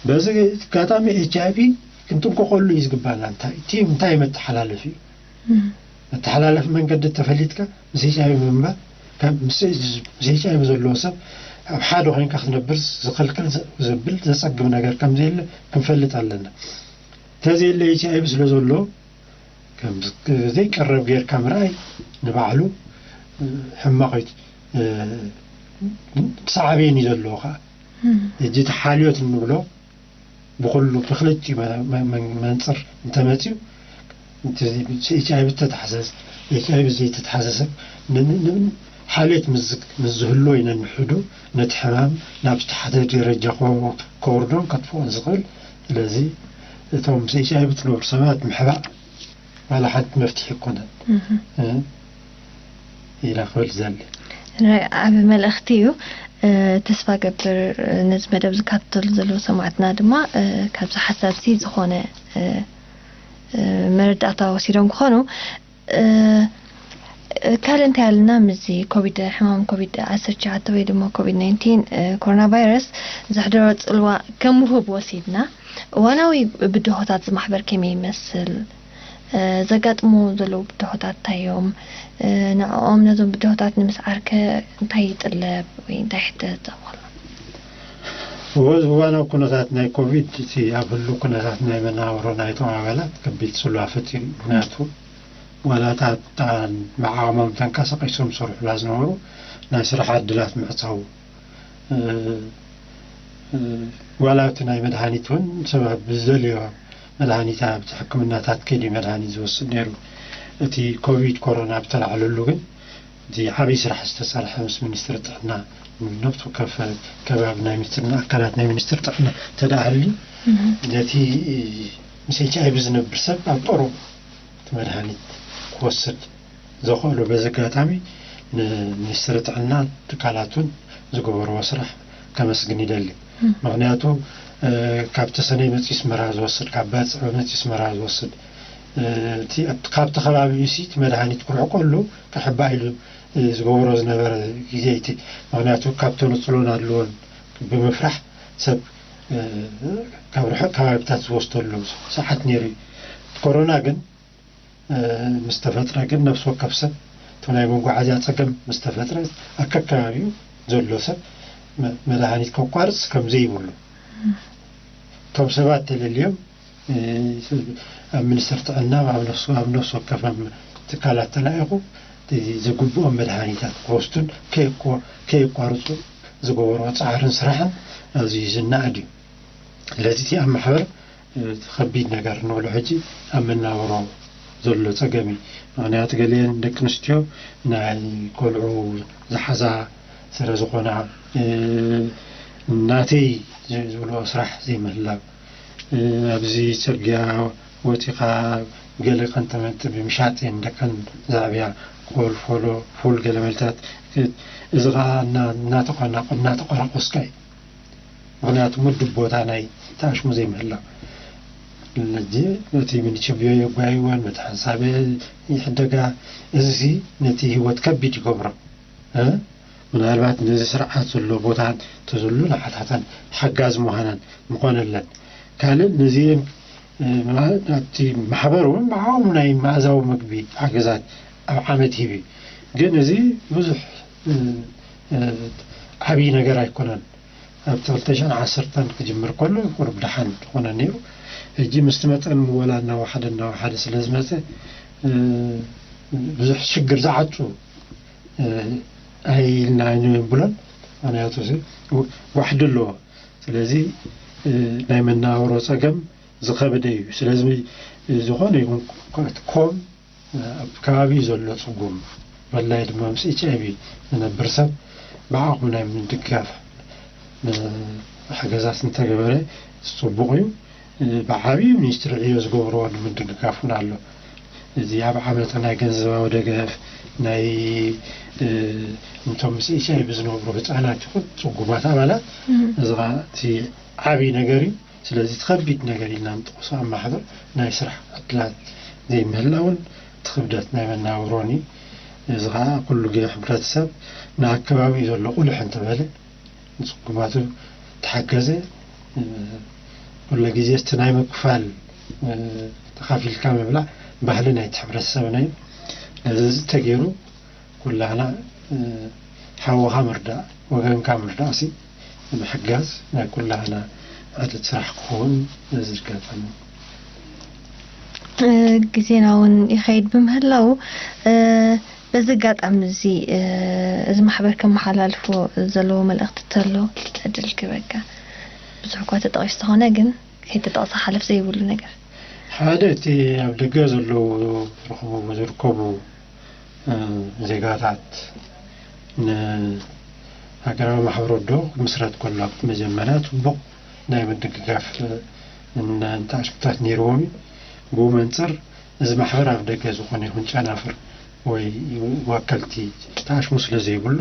በዚ ኣጋጣሚ ኤች ኣይቪ ክንጥንቀቐሉ እዩ ዝግባና። እንታይ እቲ እንታይ መተሓላለፊ እዩ። መተሓላለፊ መንገዲ ተፈሊጥካ ምስ ኤች ኣይቪ ምንባር ምስ ኤች ኣይቪ ዘለዎ ሰብ ኣብ ሓደ ኮይንካ ክትነብር ዝኸልክል ዘብል ዘፀግም ነገር ከም ዘየለ ክንፈልጥ ኣለና። እንተዘየለ ኤች ኣይቪ ስለ ዘሎ ዘይቀረብ ጌርካ ምርኣይ ንባዕሉ ሕማቕ ሳዕቤን እዩ ዘለዎ። ከዓ እጅ ተሓልዮት እንብሎ ብኩሉ ብክልቲኡ መንፅር እንተመፅዩ ኤች ኣይቪ ተተሓዘዝ ኤች ኣይቪ ዘይተተሓዘ ሰብ ሓልዮት ምስ ዝህልዎ እዩ ነንሕዱ ነቲ ሕማም ናብ ዝተሓተ ደረጃ ከወርዶን ከጥፍኦን ዝኽእል። ስለዚ እቶም ምስ ኤች ኣይቪ ትነብሩ ሰባት ምሕባእ ዋላ ሓንቲ መፍትሒ ይኮነን ኢላ ክብል ዘለ ዓብ መልእኽቲ እዩ። ተስፋ ገብር ነዚ መደብ ዝካተሉ ዘለዉ ሰማዕትና ድማ ካብዚ ሓሳብ ሲ ዝኾነ መረዳእታ ወሲዶም ክኾኑ። ካልእ እንታይ ኣለና ምስዚ ኮቪድ ሕማም ኮቪድ ዓሰርተ ትሽዓተ ወይ ድማ ኮቪድ ናይንቲን ኮሮና ቫይረስ ዘሕደሮ ፅልዋ ከም ውህብ ወሲድና እዋናዊ ብድሆታት ዝማሕበር ከመይ ይመስል? ዘጋጥሙ ዘለዉ ብድሆታት እንታይ እዮም? ንዕኦም ነዞም ብድሆታት ንምስዓርከ እንታይ ይጥለብ ወይ እንታይ ይሕተት ኣባልና? እወ እዋናዊ ኩነታት ናይ ኮቪድ እቲ ኣብ ህሉ ኩነታት ናይ መናብሮ ናይቶም ኣባላት ከቢድ ጽልዋ ፈጢሩ እዩ። ምክንያቱ ዋላ እታ ብዓቕሞም ተንቀሳቒሶም ዝሰርሑላ ዝነበሩ ናይ ስራሕ ዕድላት ምዕጻው ዋላ እቲ ናይ መድሃኒት እውን ሰብ ብዝደልዮ መድሃኒት ኣብቲ ሕክምናታት ከይዱ መድሃኒት ዝወስድ ነይሩ። እቲ ኮቪድ ኮሮና ብተላዕለሉ ግን እቲ ዓብዪ ስራሕ ዝተሰርሐ ምስ ሚኒስትሪ ጥዕና ነብቲ ከፍ ከባቢ ናይ ሚኒስትሪ ኣካላት ናይ ሚኒስትሪ ጥዕና ተዳህልዩ ነቲ ምስ ኤች ኣይቪ ዝነብር ሰብ ኣብ ቀረቡ እቲ መድሃኒት ክወስድ ዘኽእሎ በዚ ኣጋጣሚ ንሚኒስትሪ ጥዕና ትካላቱን ዝገበርዎ ስራሕ ከመስግን ይደሊ። ምክንያቱ ካብ ተሰነይ መፂ ስመራ ዝወስድ ካብ ባፅዕ መፂ ስመራ ዝወስድ ካብቲ ከባቢ ሲ እቲ መድሃኒት ክርሕቀሉ ክሕባ ኢሉ ዝገብሮ ዝነበረ ግዜ እቲ። ምክንያቱ ካብ ተነፅሎ ናድልዎን ብምፍራሕ ሰብ ካብ ርሑቕ ከባቢታት ዝወስደሉ ሰዓት ነይሩ እዩ። ኮሮና ግን ምስ ተፈጥረ ግን ነፍሲ ወከፍ ሰብ እቲ ናይ መጓዓዝያ ፀገም ምስ ተፈጥረ ኣከከባቢኡ ዘሎ ሰብ መድሃኒት ከቋርፅ ከም ዘይብሉ እቶም ሰባት ተለልዮም ኣብ ሚኒስትር ጥዕና ኣብ ነፍሲ ወከፍ ትካላት ተላኢኹ ዝግብኦም መድሃኒታት ክወስዱን ከየቋርፁ ዝገበሮ ፃዕርን ስራሕን ኣዝዩ ዝነኣድ እዩ። ስለዚ እቲ ኣብ ማሕበር ከቢድ ነገር ንብሎ ሕጂ ኣብ መናበሮ ዘሎ ፀገም እዩ። ምክንያቱ ገሊአን ደቂ ኣንስትዮ ናይ ቆልዑ ዝሓዛ ስለ ዝኾና ናተይ ዝብሎ ስራሕ ዘይምህላው ኣብዚ ፅርግያ ወፂኻ ገለ ቀንጠመንጢ ብምሻጥ እየን ደቀን ዘዕብያ። ኮል ፎሎ ፉል ገለ መልታት እዚ ከዓ እናተቆራቆስካ እዩ። ምክንያቱ ምድብ ቦታ ናይ ተኣሽሙ ዘይምህላው። ስለዚ ነቲ ምንችብዮ የጓይወን፣ በቲ ሓንሳብ ይሕደጋ። እዚ ነቲ ህይወት ከቢድ ይገብሮ። ምናልባት ነዚ ስርዓት ዘሎ ቦታ ተዘሉ ንዓታተን ሓጋዝ ምዃናን ምኾነለን። ካልእ ነዚ ኣብቲ ማሕበር እውን ብዓቕሙ ናይ መኣዛዊ ምግቢ ሓገዛት ኣብ ዓመት ሂቢ። ግን እዚ ብዙሕ ዓብዪ ነገር ኣይኮነን። ኣብቲ ክልተ ሽሕን ዓሰርተን ክጅምር ከሎ ቁሩብ ደሓን ዝኾነ ነይሩ። ሕጂ ምስቲ መጠን ምወላ እናወሓደ እናወሓደ ስለ ዝመፀ ብዙሕ ሽግር ዝዓፁ ኣይልና ንብሎን። ምክንያቱ ዋሕዲ ኣለዎ። ስለዚ ናይ መናበሮ ፀገም ዝኸበደ እዩ። ስለዚ ዝኾነ ይኹን ኮም ኣብ ከባቢ ዘሎ ፅጉም ብፍላይ ድማ ምስ ኤች ኣይቪ ዝነብር ሰብ ብዓቕሙ ናይ ምድጋፍ ሓገዛት እንተገበረ ፅቡቕ እዩ። ብዓብዩ ሚኒስትሪ ዕዮ ዝገብርዎ ንምድግጋፍ እውን ኣሎ። እዚ ኣብ ዓመት ናይ ገንዘባዊ ደገፍ ናይ እንቶም ምስ ኤች ኣይቪ ዝነብሩ ህፃናት ይኹን ፅጉማት ኣባላት እዚ ከዓ እቲ ዓብዪ ነገር እዩ። ስለዚ እቲ ከቢድ ነገር ኢልና ንጥቕሶ ኣብ ማሕበር ናይ ስራሕ ዕድላት ዘይምህላውን እቲ ክብደት ናይ መናብሮን እዩ። እዚ ከዓ ኩሉ ግዜ ሕብረተሰብ ንኣከባቢኡ ዘሎ ቁልሕ እንተበለ ንፅጉማቱ ተሓገዘ ኩለ ግዜ እቲ ናይ ምክፋል ተኻፊልካ ምብላዕ ባህሊ ናይቲ ሕብረተሰብና እዩ። ነዚ ተገይሩ ኩላህና ሓውኻ ምርዳእ ወገንካ ምርዳእሲ ምሕጋዝ ናይ ኩላህና ዕድል ስራሕ ክኸውን ነዚ ዝጋጠመ ግዜና እውን ይኸይድ ብምህላው በዚ ኣጋጣሚ እዚ እዚ ማሕበር ከመሓላልፎ ዘለዎ መልእኽቲ ተሎ ዕድል ክበካ ብዙሕ እኳ ተጠቒሱ ተኾነ ግን ከይተጠቕሰ ሓለፍ ዘይብሉ ነገር ሓደ እቲ ኣብ ደገ ዘለዉ ዝረኽቡ ዝርከቡ ዜጋታት ንሃገራዊ ማሕበር ወዶ ክምስረት ከሎ ኣብቲ መጀመርያ ፅቡቕ ናይ ምድግጋፍ ንታሽኩታት ነይርዎም እዩ። ብኡ መንፅር እዚ ማሕበር ኣብ ደገ ዝኾነ ይኹን ጨናፍር ወይ ወከልቲ ተኣሽሙ ስለ ዘይብሉ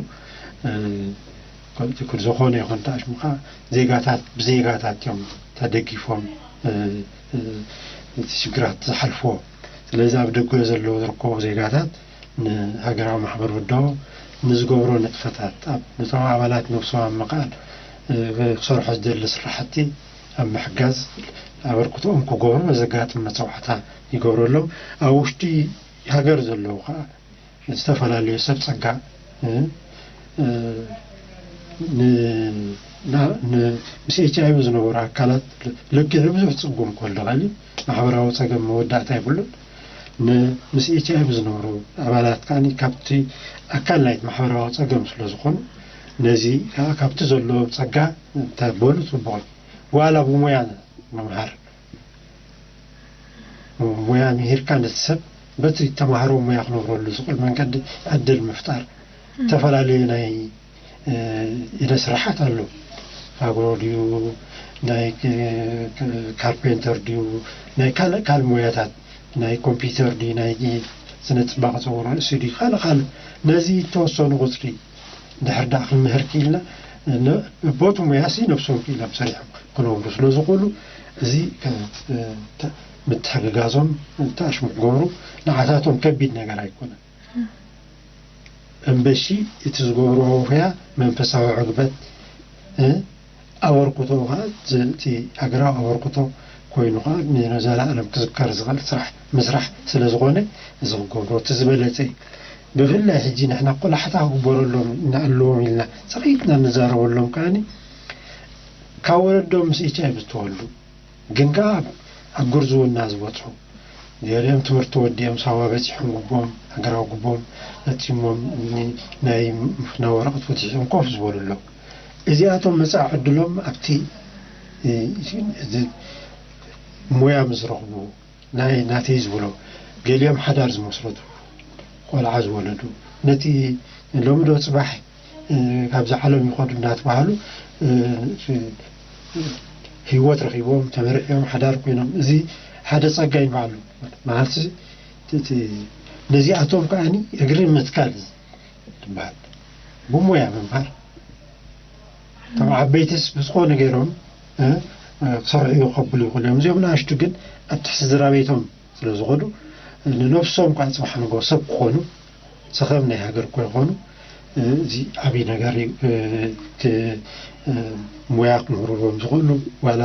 ዝኾነ ይኹን ተኣሽሙ ከዓ ዜጋታት ብዜጋታት እዮም ተደጊፎም እቲ ሽግራት ዝሓልፍዎ። ስለዚ ኣብ ደገ ዘለዉ ዝርከቡ ዜጋታት ንሃገራዊ ማሕበር ውዳቦ ንዝገብሮ ንጥፈታት ኣብ ነቶም ኣባላት ነብሶም ኣብ ምኽኣል ክሰርሖ ዝደሊ ስራሕቲ ኣብ ምሕጋዝ ኣበርክቶኦም ክገብሩ በዘጋጥም መፀዋዕታ ይገብረሎም። ኣብ ውሽጢ ሃገር ዘለዉ ከዓ ዝተፈላለዩ ሰብ ፀጋ ምስ ኤች ኣይቪ ዝነበሩ ኣካላት ልክዕ ብዙሕ ፅጉም ክህሉ ይኽእል እዩ። ማሕበራዊ ፀገም መወዳእታ የብሉን። ምስ ኤች ኣይቪ ዝነበሩ ኣባላት ከዓ ካብቲ ኣካል ናይቲ ማሕበራዊ ፀገም ስለ ዝኾኑ ነዚ ከዓ ካብቲ ዘሎ ፀጋ እንተበሉ ፅቡቕ እዩ። ዋላ ብሞያ ምምሃር ሞያ ምሂርካ ነቲ ሰብ በቲ ተማሃሮ ሞያ ክነብረሉ ዝኽእል መንገዲ ዕድል ምፍጣር። ዝተፈላለዩ ናይ ኢደ ስራሓት ኣሎ። ፋብሮ ድዩ ናይ ካርፔንተር ድዩ ናይ ካልእ ካልእ ሞያታት ናይ ኮምፒውተር ድዩ ናይ ስነ ፅባቐ ፀጉሪ ርእሲ ድዩ ካልእ ካልእ ነዚ ተወሰኑ ቁፅሪ ድሕር ደኣ ክንምህር ክኢልና በቦቱ ሞያሲ ነብሶም ክኢሎም ሰሪሖም ክነብሩ ስለ ዝኽእሉ እዚ ምትሕግጋዞም ተኣሽሙ ክገብሩ ንዓታቶም ከቢድ ነገር ኣይኮነን። እምበሺ እቲ ዝገብርዎ ውፍያ መንፈሳዊ ዕግበት፣ እ፣ ኣበርክቶ ኸዓ፣ እቲ ሃገራዊ ኣበርክቶ ኮይኑ ኸዓ ንዘለኣለም ክዝከር ዝኽእል ስራሕ ምስራሕ ስለ ዝኾነ፣ እዚ ክገብሮ እቲ ዝበለጸ እዩ። ብፍላይ ሕጂ ንሕና ቆላሕታ ክግበረሎም ኣለዎም ኢልና ጸቒጥና እንዛረበሎም ከኣኒ፣ ካብ ወለዶም ምስ ኤች ኣይ ቪ ዝተወልዱ፣ ግን ከኣ ኣብ፣ ኣብ ጉርዝውና ዝበጽሑ፣ ገሊኦም ትምህርቲ ወዲኦም ሳዋ በጺሖም፣ ጉቦም፣ ሃገራዊ ጉቦም ፈጺሞም፣ ን-፣ ናይ ምፍናው ወረቐት ፈቲሖም ኮፍ ዝበሉ ኣለዉ። እዚኣቶም መጻኢ ዕድሎም ኣብቲ፣ እ፣ እዚ ሞያ ምስ ረኽቡ፣ ናይ ናተይ ዝብሎ፣ ገሊኦም ሓዳር ዝመስረቱ፣ ቆልዓ ዝወለዱ፣ ነቲ ሎሚ ዶ ጽባሕ፣ እ፣ ካብዛ ዓለም ይኸዱ እናተባሃሉ፣ እ፣ ህይወት ረኺቦም፣ ተመርዕዮም፣ ሓዳር ኮይኖም፣ እዚ ሓደ ጸጋ እዩ ንባዕሉ። ማለት እቲ፣ እቲ፣ ነዚኣቶም ከኣኒ እግሪ ምትካል ትበሃል። ብሞያ ምምሃር። እቶም ዓበይትስ ብዝኾነ ገይሮም፣ እ፣ እ፣ ክሰርሑ ይኸብሉ ይኽእሉ እዮም። እዚኦም ንኣሽቱ ግን ኣብ ትሕቲ ስድራ ቤቶም ስለ ዝኸዱ፣ ንነብሶም ከኣ ጽባሕ ንግሆ ሰብ ክኾኑ፣ ሰኸም ናይ ሃገር እኮ ይኾኑ። እ፣ እዚ ዓብዪ ነገር እዩ። እ፣ እቲ፣ እ፣ ሞያ ክምህርዎም ዝኽእሉ፣ ዋላ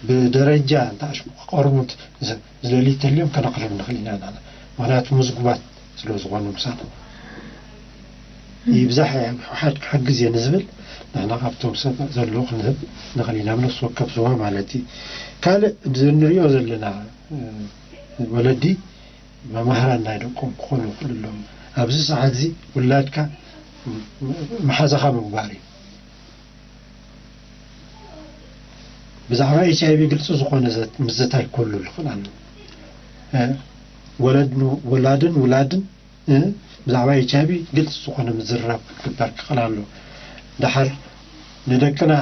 ብደረጃ እንተ ኣሽሙ ክቐርቡ እንተ-፣ ዝ-፣ ዝደልዩ እንተልዮም ከነቕርብ ንኽእል ኢና ንሕና። ምኽንያቱ ምዝጉባት ስለ ዝኾኑ ምሳና። ይብዛሕ ይውሓድ ክሕግዝ እየ ንዝብል፣ ንሕና ካብቶም ሰብ ዘለዎ ክንህብ ንኽእል ኢና፣ ኣብ ነፍሲ ወከፍ ዞባ ማለት እዩ። ካልእ እዚ እንሪኦ ዘለና፣ እ፣ ወለዲ መማህራን ናይ ደቆም ክኾኑ ይኽእሉ ኣለዉ። ኣብዚ ሰዓት እዚ ውላድካ ም-፣ መሓዛኻ ምግባር እዩ። ብዛዕባ ኤች ኣይ ቪ ግልፂ ዝኾነ ዘት-፣ ምዝታይ ክህሉ ይኽእል ኣሎ። እ፣ ወለድ ን-፣ ወላድን ውላድን፣ እ፣ ብዛዕባ ኤች ኣይ ቪ ግልፂ ዝኾነ ምዝርራብ ክግበር ክኽእል ኣሎ። ደሓር ንደቅና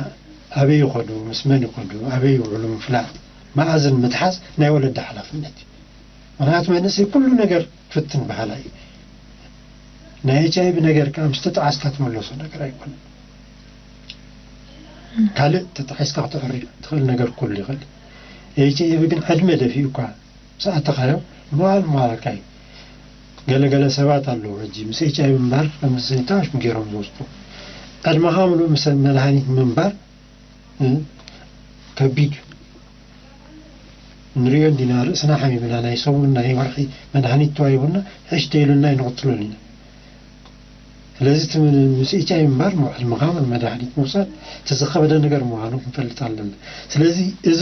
ኣበይ ይኸዱ፣ ምስ መን ይኸዱ፣ ኣበይ ይውዕሉ ምፍላጥ፣ መኣዝን ምትሓዝ ናይ ወለዲ ሓላፍነት እዩ። ምኽንያቱ መንእሰይ ኩሉ ነገር ክፍትን በሃላይ እዩ። ናይ ኤች ኣይ ቪ ነገር ከኣ ምስ ተጠዓስካ ትምለሶ ነገር ኣይኮነን። ካልእ ተጣሒስካ ክትዕሪ ትኽእል ነገር ኩሉ ይኽእል። ኤች ኣይ ቪ ግን ዕድመ ደፊኡ እኳ ምስ ኣተኻዮ መዋል መዋልካ እዩ። ገለ ገለ ሰባት ኣለዉ ሕጂ ምስ ኤች ኣይ ቪ ምንባር ከም ዝንታሽ ገይሮም ዝወስዱ። ዕድመኻ ምሉእ ምስ መድሃኒት ምንባር፣ እ፣ ከቢድ እዩ። ንሪኦ እንዲና፣ ርእስና ሓሚምና፣ ናይ ሰሙን ናይ ወርሒ መድሃኒት ተዋሂቡና፣ ሕሽ ተይሉና ኣይንቕጽሎን ኢና። ስለዚ እቲ ም-፣ ምስ ኤች ኣይ ቪ ምንባር መውዓል ምኻም መድሃኒት ምውሳድ እቲ ዝኸበደ ነገር ምዃኑ ክንፈልጥ ኣለና። ስለዚ እዚ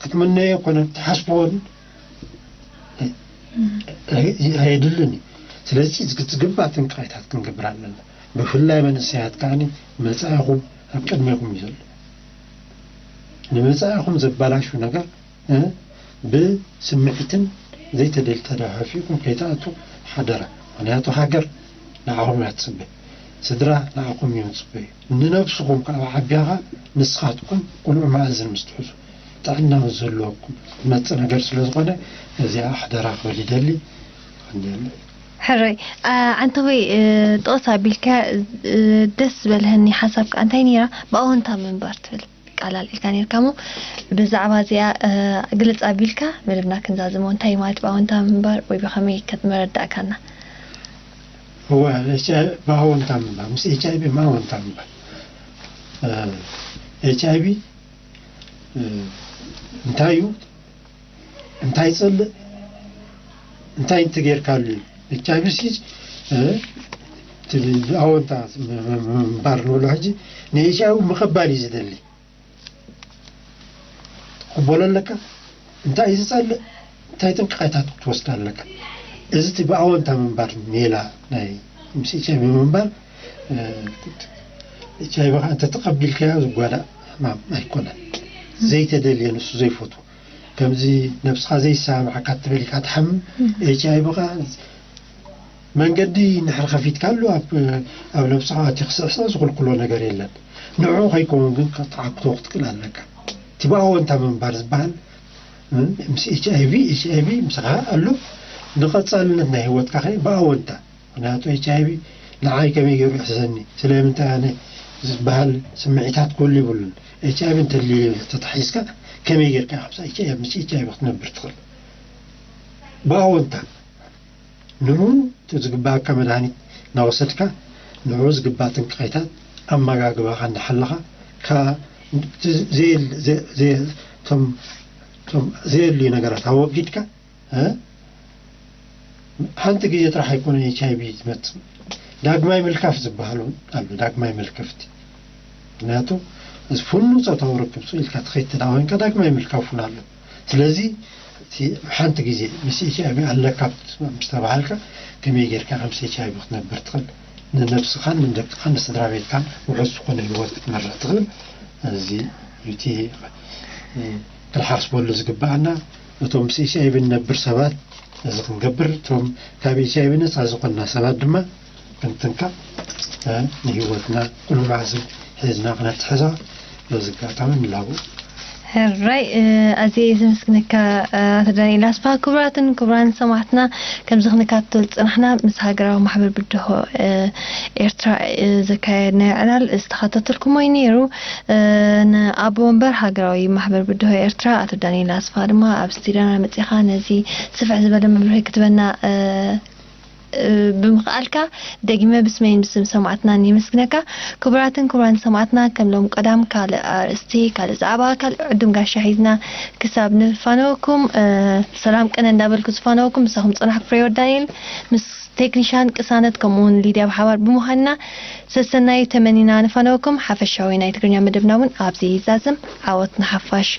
ክትምነዮ ኮነ ትሓስቦን ኣይ-፣ ኣይ-፣ ኣየድልን እዩ። ስለዚ ዝግ-፣ ዝግባእ ጥንቃቄታት ክንገብር ኣለና። ብፍላይ መንእሰያት ከኣኒ መጻኢኹም ኣብ ቅድሜኹም እዩ ዘሎ። ንመጻኢኹም ዘባላሹ ነገር፣ እ፣ ብስምዒትን ዘይተደል ተደፋፊእኩም ከይትኣትዉ ሓደራ። ምኽንያቱ ሃገር ንዓኹም እያ ትጽበ፣ ስድራ ንዓኹም እዮም ዝጽበዩ። ንነብስኹም ከኣ ዓቢኻ ንስኻትኩም ቅኑዕ መኣዝን ምስ ትሕዙ፣ ጥዕና ምስ ዘለወኩም ዝመጽእ ነገር ስለ ዝኾነ፣ እዚኣ ሓደራ ክብል ይደሊ። ይቐንየለይ። ሕራይ፣ ኣ፣ ዓንተቦይ፣ እ፣ ጥቕስ ኣቢልካ፣ እ፣ ደስ ዝበልህኒ ሓሳብ ከኣ እንታይ ነይራ? ብኣወንታ ምንባር ትብል ቃል ኣልዒልካ ነይርካ እሞ፣ ብዛዕባ እዚኣ፣ እ፣ ግልጽ ኣቢልካ መደብና ክንዛዝሞ። እንታይ ማለት ብኣወንታ ምንባር ወይ ብኸመይ ከ መረዳእካና? እወ፣ ኤች ኣይ ቪ ብኣወንታ ምንባር፣ ምስ ኤች ኣይ ቪ ብኣወንታ ምንባር። እ፣ ኤች ኣይ ቪ፣ እ፣ እንታይ እዩ? እንታይ ይጸልእ? እንታይ እንተጌርካሉ እዩ? ኤች ኣይ ቪ ሲ፣ እ፣ እቲ ብኣወንታ ም-፣ ም-፣ ምንባር ንብሎ ሕጂ ንኤች ኣይ ቪ ምቕባል እዩ ዝደሊ። ትቕበሎ ኣለካ? እንታይ እዩ ዝጸልእ? እንታይ ጥንቃቄታት ክትወስድ ኣለካ? እዚ እቲ ብኣወንታ ምንባር ሜላ ናይ ምስ ኤች ኣይ ቪ ምንባር፣ እ፣ ኤች ኣይ ቪ ኸዓ እንተተቐቢልካዮ ዝጓዳእ ሕማም ኣይኮነን። ዘይተደልየ ንሱ ዘይፈትዎ፣ ከምዚ ነብስኻ ዘይሰማምዓካ ትበል ኢኻ ትሓምም። ኤች ኣይ ቪ ኸዓ መንገዲ እንድሕር ከፊትካሉ ኣብ፣ ኣብ ነብስኻ ኣትዩ ክስዕስዕ ዝኽልክሎ ነገር የለን። ንዕኡ ከይከውን ግን ክትዓግቶ ክትክእል ኣለካ። እቲ ብኣወንታ ምንባር ዝበሃል፣ እ፣ ምስ ኤች ኣይ ቪ፣ ኤች ኣይ ቪ ምሳኻ ኣሎ፣ ንቐጻልነት ናይ ህይወትካ ከ ብኣወንታ። ምኽንያቱ ኤች ኣይ ቪ ንዓይ ከመይ ገይሩ ይሕዘኒ፣ ስለምንታይ ኣነ ዝበሃል ስምዒታት ክህሉ የብሉን። ኤች ኣይ ቪ እንተልዩ ተታሒዝካ ከመይ ጌርካ ኢኻ ምስ ኤች ኣይ ቪ፣ ምስ ኤች ኣይ ቪ ክትነብር ትኽእል? ብኣወንታ። ንኡ እቲ ዝግባኣካ መድሃኒት እናወሰድካ፣ ንዑ ዝግባ ጥንቃቄታት ኣመጋግባኻ እንዳሓለኻ፣ ካብ ዘየል-፣ ዘ-፣ ዘ-፣ እቶም፣ እቶም ዘየድልዩ ነገራት ኣወጊድካ፣ እ? ሓንቲ ግዜ ጥራሕ ኣይኮነን ኤች ኣይ ቪ ዝመጽእ። ዳግማይ ምልካፍ ዝበሃል እውን ኣሎ፣ ዳግማይ መልከፍቲ። ምክንያቱ፣ እዚ ፍኑ ጾታዊ ርክብ ስቕ ኢልካ ትኸይድ ተደኣ ኮይንካ፣ ዳግማይ ምልካፍ እውን ኣሎ። ስለዚ፣ እቲ ሓንቲ ግዜ ምስ ኤች ኣይ ቪ ኣለካ ምስ ተባሃልካ፣ ከመይ ጌርካ ምስ ኤች ኣይ ቪ ክትነብር ትኽእል? ንነብስኻን ንደቅኻን ንስድራ ቤትካን ውሑስ ዝኾነ ህይወት ክትመርሕ ትኽእል። እዚ እዩ እቲ፣ እ፣ ክንሓስበሉ ዝግባኣና። እቶም ምስ ኤች ኣይ ቪ ንነብር ሰባት እዚ ክንገብር፣ እቶም ካብ ኤች ኣይ ቪ ነጻ ዝኾንና ሰባት ድማ ክንጥንቀቕ፣ እ፣ ንህይወትና ኩሉ መዓልቲ ሒዝና ክነትሕዛ በዚ ኣጋጣሚ ንላቦ። ሕራይ፣ እ፣ ኣዝየ እየ ዘመስግነካ፣ እ፣ ኣቶ ዳንኤል ኣስፋ። ክቡራትን ክቡራን ሰማዕትና፣ ከምዚ ክንከታተል ዝጸናሕና ምስ ሃገራዊ ማሕበር ብድሆ፣ እ፣ ኤርትራ፣ እ፣ ዘካየድናዮ ዕላል ዝተኸታተልኩሞ እዩ ነይሩ። እ፣ ንኣቦ ወንበር ሃገራዊ ማሕበር ብድሆ ኤርትራ ኣቶ ዳንኤል ኣስፋ ድማ ኣብ ስቱድዮና መጺኻ ነዚ ስፍሕ ዝበለ መብርሂ ክትበና፣ እ፣ እ፣ ብምኽኣልካ ደጊመ ብስመይን ብስም ሰማዕትናን የመስግነካ። ክቡራትን ክቡራን ሰማዕትና፣ ከም ሎም ቀዳም ካልእ ኣርእስቲ፣ ካልእ ዛዕባ፣ ካልእ ዕዱም ጋሻ ሒዝና ክሳብ ንፋነወኩም፣ እ፣ ሰላም ቅነ እንዳበልኩ ዝፋነወኩም ምሳኹም ጸናሕኩ ፍሬህይወት ዳንኤል፣ ምስ ቴክኒሻን ቅሳነት ከምኡውን ሊድያ ብሓባር ብምዃንና ሰሰናዩ ተመኒና ንፋነወኩም። ሓፈሻዊ ናይ ትግርኛ መደብና እውን ኣብዚ ይዛዝም። ዓወት ንሓፋሽ።